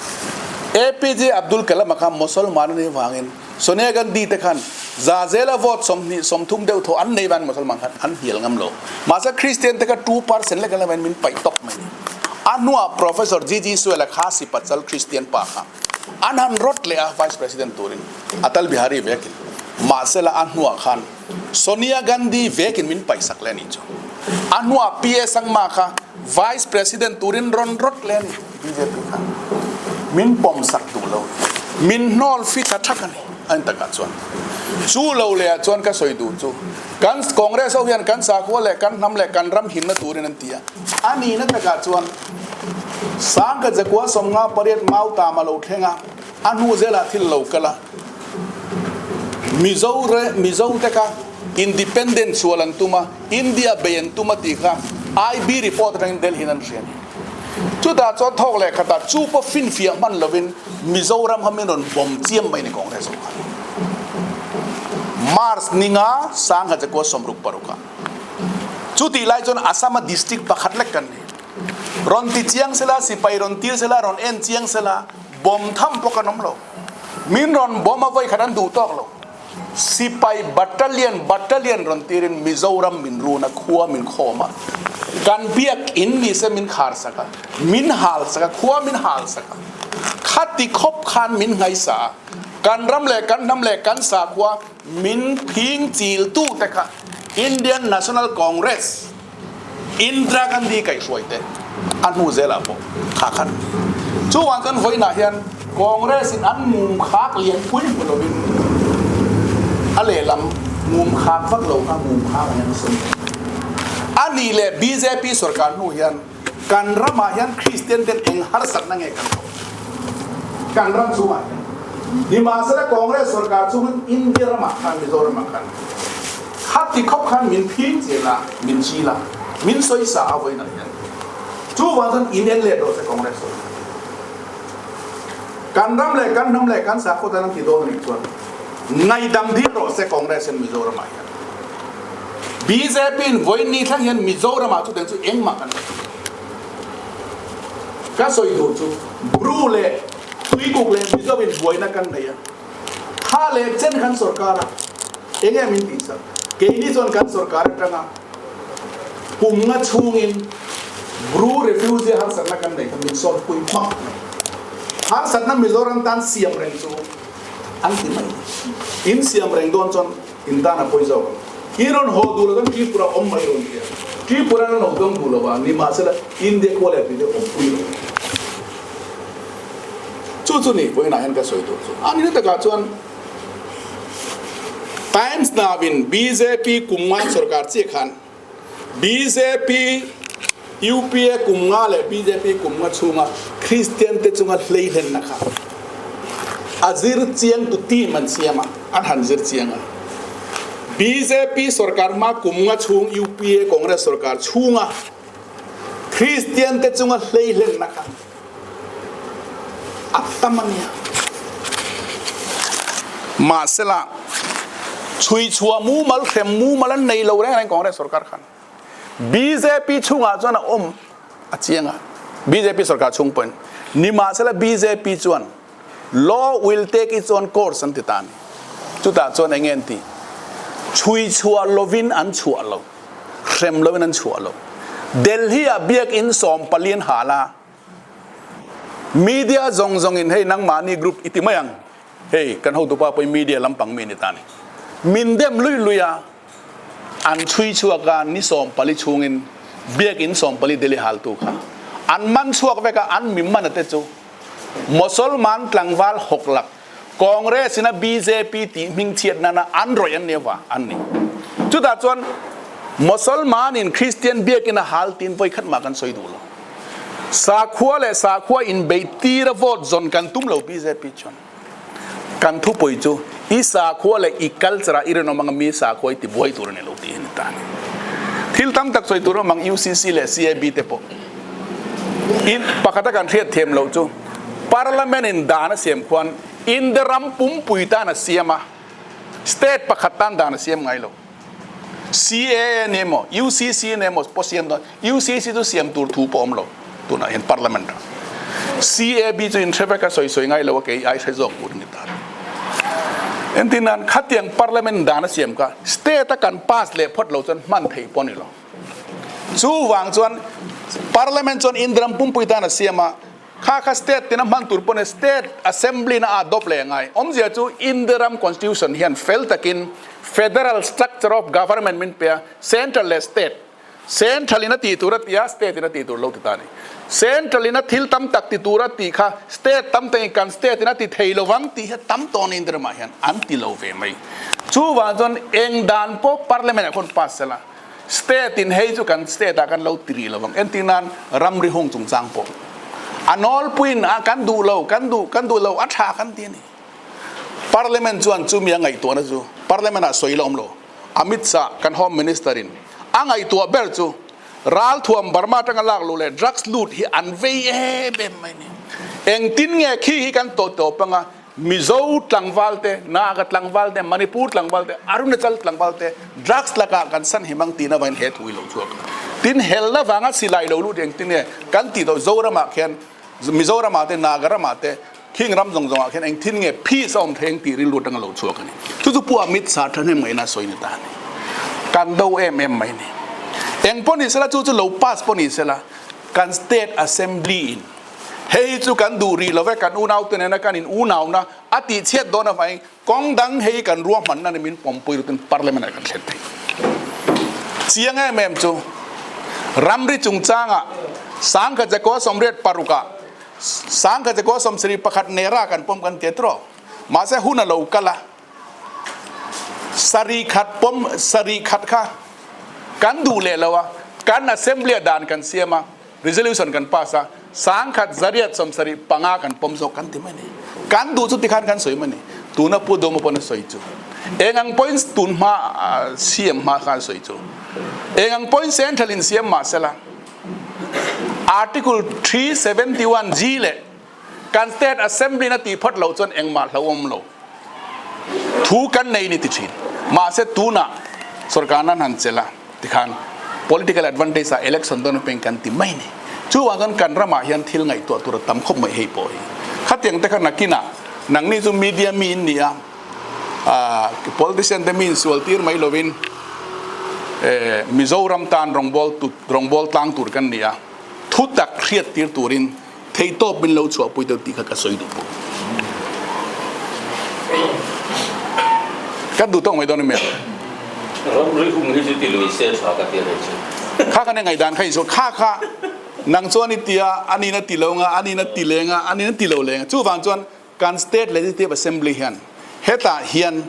A: APJ Abdul Kalam a kha Mosolman a nih avangin Sonia Gandhi te khan za zela vote 20 30 deuh thaw an nei van Mosolman khan an hnial ngam lo. Mahse Christian te kha 2% lek an la vain min paih tawp mai ni. A hnuah Professor GG Suela kha si pachal Christian pa kha an han rawt leh a Vice President turin Atal Bihari vekin. Mahse la a hnuah khan Sonia Gandhi vekin min paih sak leh a nih chu. A hnuah PA Sangma kha Vice President turin rawn rawt leh a ni. Bjp khan min pawm sak duh lo, min hnawl fi thla thak a ni a ni takah chuan. Chu lo leh ah chuan ka sawi duh chu kan Congress ho hian kan sakhua leh kan hnam leh kan ram himna turin an ti a, a nihna takah chuan Sangkhat zakua 58 Mautam a lo thleng a, a hnu zelah thil lo kal a, Mizo Mizo te kha. Independent sual an tum a, India bei an tum a tih kha IB report atangin Delhi in an hria a ni. Chutah chuan thawk leh khatah chu pawh finfiah hman lovin Mizoram kha min rawn bawm chiam mai a ni Congress ho khan. March ninga sangha chakua 66 ah. Chutih lai chuan Assam a district pakhat lek kan ni. Rawn ti chiang sela, sipai rawn tir sela, rawn en chiang sela, bawm tham pawh kan awm lo. Min rawn bawm a vawi khat an duh tawk lo. Sipai battalion battalion rawn tirin Mizoram min run a, khua min khawm a, kan biak in ni se min khar sak a, min hal sak a, khua min hal sak a, khati khawp khan min nghaisa a, kan ram leh kan hnam leh kan sakhua min phing chil tu te kha Indian National Congress Indira Gandhi kaihhruai te a hnu zelah pawh kha khan chuvang chuan vawiinah hian Congress in an mum khak lian pui hmu lovin a lehlam mum khak vak lo kha mum khak ang hian a sawi thei. A nih leh bjp sorkar hnu hian kan ramah hian Kristian ten eng harsatna nge kan tawh kan ram chungah hian nimahsela Congress sorkar chungin India ramah khan Mizoramah khan Khati khawp khan min phing chian a, min chil a, min sawi sa a vawiin ah hian. Chuvang chuan in en let rawh se Congress ho. Kan ram leh kan hnam leh kan sakhaw tan an ti dawn a nih chuan ngaihdam dil rawh se Congress hian Mizoram ah hian. Bjp in vawiin ni thleng hian Mizoram ah chutiang chu engmah kan la ti lo. Ka sawi duh chu Bru leh Tuikuk leh Mizo in buaina kan nei a. Kha leh chen kan sorkar a, eng nge min tih sak? Keini chuan kan sorkar atanga kum nga chhungin Bru refugee harsatna kan nei kha min sawtpui hmak mai. Harsatna Mizoram tan siam reng chu an ti mai. In siam reng dawn chuan in tan a pawi zawk ang. I rawn haw duh lo chuan Tripura awm mai rawn ti a. Tripura an lo dawng duh lo va, nimahsela India khua leh tui te awmpui lo. Chu chu ni vawiinah hian ka sawi tur chu a ni takah chuan Times Now-in bjp kum nga sorkar chiah khan bjp UPA kum nga leh bjp kum nga chhunga Kristian te chunga hleihlenna kha a zir chiang tu team an siam a, an han zir chiang a. Bjp sorkar hma kum nga chhung UPA Congress sorkar chhunga Kristian te chunga hleihlenna kha A tam a nia. Mahsela, chhuichhuah mumal, hrem mumal an nei lo reng reng Congress sorkar khan. Bjp chungah chuan a awm a chiang a, bjp sorkar chung pawhin. Nimahsela bjp chuan law will take its own course an ti ta a ni. Chutah chuan eng nge an tih? Chhuichhuah lovin an chhuah lo. Hrem loin an chhuah lo. Delhi ah biakinn 14 an hal a, media zawng zawng in hei nangmahni group i ti mai ang, hei kan hotupa pawh hi media lampang mi a ni ta a ni. Min dem lui lui a, an chhui chhuak a, ni 14 chhungin biakinn 14 Delhi haltu kha an man chhuak vek a, an mi man a te chu Mosolman tlangval hawklak Congress in a bjp tih hmingchhiat nana an rawih an ni ava an ni. Chutah chuan Mosolman in Christian biakin a hal tiin vawi khat mah kan sawi duh lo. Sakhua leh sakhua inbeih tir a vote zawn kan tum lo bjp chuan. Kan thupui chu i sakhua leh i culture ah i rinawm anga mi sakhua i ti buai tur a ni lo tih hi ni ta a ni. Thil tam tak sawi tur a awm ang UCC leh CAB te pawh. In pakhata kan hriat thiam loh chu Parliament in dan a siam khuan India ram pumpui tan a siam a, state pakhat tan dan a siam ngai lo. CAA ni emaw, UCC ni emaw pawh siam dawn, UCC chu siam tur thu pawh awm lo tunah hian Parliament ah. CAB chu in hre vek a, sawi sawi ngai lo a, kei ai hre zawk tur a ni ta. Entirnan khatiang Parliament dan a siam kha state a kan pass leh phawt lo chuan hman theih pawh a ni lo. Chuvang chuan Parliament chuan Indiram pumpui tan a siam a, kha kha state tina hman tur pawh nia state assembly na a adopt leh ngai. Awmzia chu Indiram constitution hian fel takin federal structure of government min pe a, central leh state. Central in a tih tur a ti a, state in a tih tur lo ti ta a ni. Central in a thil tam tak ti tur a tih kha state tam takin kan state in a ti thei lo vang tih hi tam tawh a ni Indiram ah hian an ti lo ve mai. Chuvang chuan eng dan pawh parliament ah khawn pass sela, State in hei chu kan state ah kan lo ti rih lo ang. Entir nan ramri hung chungchang pawh a nawlpuiin a kan duh lo, kan duh, kan duh lo a tha kan ti a ni. Parliament chuan chumi a ngaihtuahna chu Parliament ah sawi la awm lo. Amit Shah kan Home Minister in a ngaihtuah ber chu ralthuam Burma atanga lak luh leh drugs lut hi an vei em em mai ni. Engtin nge khi hi kan tawh tawp anga Mizo tlangval te, Naga tlangval te, Manipur tlangval te, Arunachal tlangval te drugs lakah kan san him ang tihna vangin he thu hi lo chhuak a. Tin, helna vanga silai lo lut engtin nge kan tih tawh Zoramah khian Mizoramah te, Nagaramah te, khing ram zawng zawngah khian engthin nge peace a awm thei ang tih rilru atanga lo chhuak a ni. Chu chu Pu Amit Shah thahnem ngaihna a sawi ni ta a ni. Kan do em em mai a ni. Eng pawh ni sela chu chu lo pass pawh ni sela kan State Assembly in hei hi chu kan duh rih lo ve, kan unaute nena kan in unauna a tih chhiat dawn avangin kawng dang hei kan ruahmanna ni min pawmpui lutin Parliament ah kan thlen thei. Chiang em em chu ramri chungchangah sangkhat zakua 86 ah sangkhat zakua 71 nera kan pawm kan tia tiraw? Mahse hun a lo kal a, sarih khat pawm sarih khat kha kan duh leh lo a, kan assembly ah dan kan siam a, Resolution kan pass a, 1000 175 kan pawm zawk kan ti mai ni. Kan duh chu tikhan kan sawi mai ni. Tuna Pu Doma pawn a sawi chu. Eng ang pawhin tun hma CM hma khan a sawi chu. Eng ang pawhin Central in siam mah sela Article 371 G leh kan State Assembly in a tih phawt loh chuan engmah hlauhawm lo thu kan nei ni ti thin. Mahse tunah sorkar nan han chelh a tikhan political advantage ah election dawn peng kan ti mai ni. Chuvang chuan kan ramah hian thil ngaihtuah tur a tam khawp mai hei pawh hi. Khatiang te kha nakinah nangni chu media mi in ni a, politician te mi insual tir mai lovin Mizoram tan rawngbawl rawngbawl tlang tur kan ni a, thu tak hriat tir turin Theihtawp min lo chhuahpui deuh tih kha ka sawi duh bawk. Kan duh tawk mai dawn em em?
C: Ramri hung hi chu ti lui se tha ka ti a ni chu.
A: Kha kan ngaihdan kha insawi kha kha nang chuan i tia anin a ti lo nga anin a ti leng a anin a ti lo leng a chuvang chuan kan state legislative assembly hian hetah hian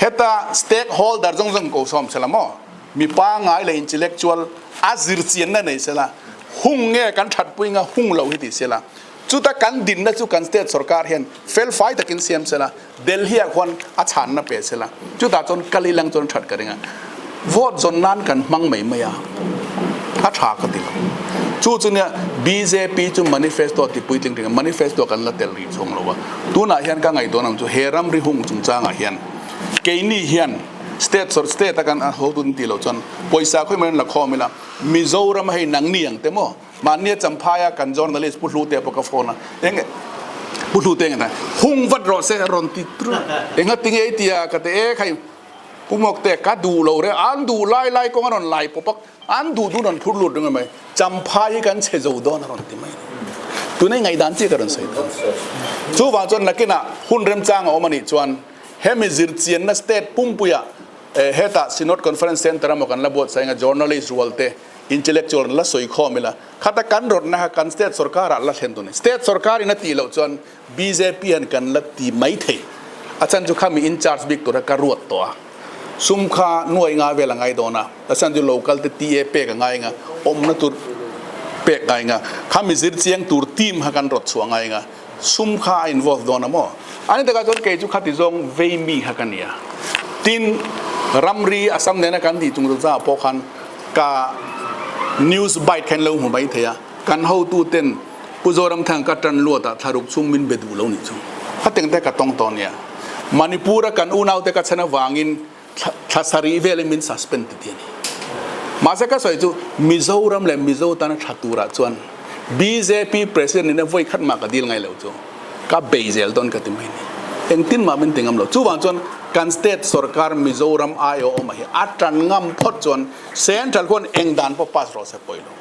A: heta stakeholder zawng zawng ko sawm sela maw mi pangngai leh intellectual a zirchianna nei sela hung nge kan thatpui nga hung lo hi ti sela chuta kan dinna chu kan state sorkar hian felfai takin siam sela Delhi ah khuan a chhanna pe sela chutah chuan kal ilang chuan that ka ring a vote zawn nan kan hmang mai mai a a tha ka ti lo chu chu nia BJP chu manifesto ti puitling ring a manifesto kan la tel rih chhawng lo a tunah hian ka ngaihtuah ang chu he ramri hung chungchangah hian keini hian state sor state a kan hotu an tih loh chuan pawisa khawi mai an la khawm ila Mizoram hei nangni ang te maw Mahnia Champhaia kan journalist Pu Hlute pawh ka phone a, eng Pu Hlute nge ta hung vat rawh se a rawn ti tru enga tinge i tia ka ti e khai Pu Mawkte ka duh lo re an duh lai lai kawng a rawn lai pawp a an duh duh rawn phur lut ring mai Champhai hi kan chhe zo dawn a rawn ti mai tuna i ngaihdan chiah ka rawn sawi ta chuvang chuan nakinah hun remchang a awm anih chuan hemi zirchianna state pumpuia hetah Synod Conference Centre emaw kan la buatsaih anga journalist rual te Intellectual la sawi khawm ila, khata kan rawtna kha kan state sorkar ah la thlen tun a ni. State sorkar in a tih loh chuan bjp hian kan la ti mai thei. A chhan chu khami in charge bik tura ka ruat tawh a. Sum kha nuai nga vel a ngai dawn a, a chhan chu local te TA pek a ngai nga, awmna tur pek ngai nga, khami zir chiang tur team kha kan rawt chhuah ngai nga, sum kha a involve dawn a maw? Ani takah chuan kei chu khati zawng vei mi kha ka ni a. Tin, ramri Assam nena kan tih chung chungchangah pawh khan ka news bite khan lo hmu mai thei a, kan hotu ten Pu Zoramthanga ka tan luatah thlaruk chhung min be duh lo nih chu. Khateng te ka tawng tawh nia. Manipur a kan unaute ka chhan avangin thla sarih velin min suspend ti ti a ni. Mahse ka sawi chu Mizoram leh Mizo tana tha turah chuan bjp president nena vawi khat mah ka dil ngai lo chu ka bei zel dawn ka ti mai ni. Engtin mah min ti ngam lo. Chuvang chuan kan state sorkar Mizoram aiawh awmah hi a tan ngam phawt chuan central khuan eng dan pawh pass rawh se pawi lo.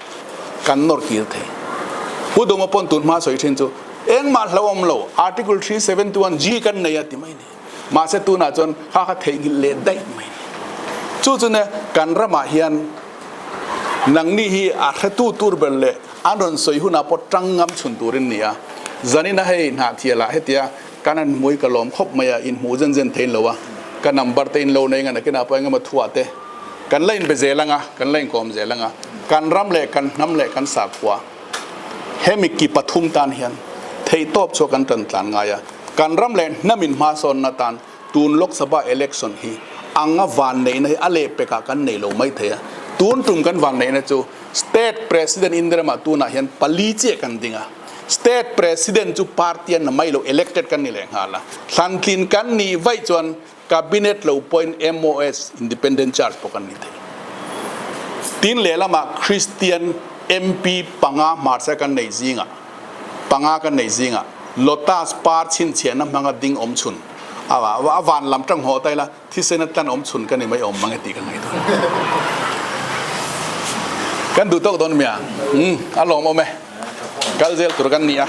A: Kan nawr kir thei. Pu Duma pawn tun hma sawi thin chu engmah hlauhawm lo Article 371 G kan nei a ti mai ni. Mahse tunah chuan kha kha theihnghilh leh daih mai ni. Chu chu nia kan ramah hian nangni hi a hretu tur ber leh an rawn sawi hunah pawh tang ngam chhun turin ni a. Zanina hei hnahthialah hetia kan han hmui ka lawm khawp mai a, inhmuh zen zen thein lo a, ka number te in lo nei ngan a kinah pawh engemaw thuah te kan la inbe zel ang a, kan la inkawm zel ang a, kan ram leh kan hnam leh kan sakhua hemi ki pathum tan hian theihtawp chhuah kan tan tlan ngai a. Kan ram leh hnamin hmasawnna tan tun Lok Sabha election hi Anga vanneihna hi a lehpekah kan nei lo mai thei a. Tun tum kan vanneihna chu State President India ramah tunah hian pali chiah kan ding a. State President chu party an la mai lo, elected kan ni leh nghal a. Thlantlin kan nih vaih chuan Cabinet lo pawhin MOS independent charge pawh kan ni thei. Tin lehlamah Christian MP panga hmarcha kan nei zingah panga kan nei zingah Lotus par chhinchhiahna hmanga ding awm chhun a van lam tang haw ta ila thisen a tlan awm chhun ka ni mai awm mang e tih ka ngaihtuah. Kan duh tawk dawn mia? Umm a lawmawm e. Kal zel tur kan ni a.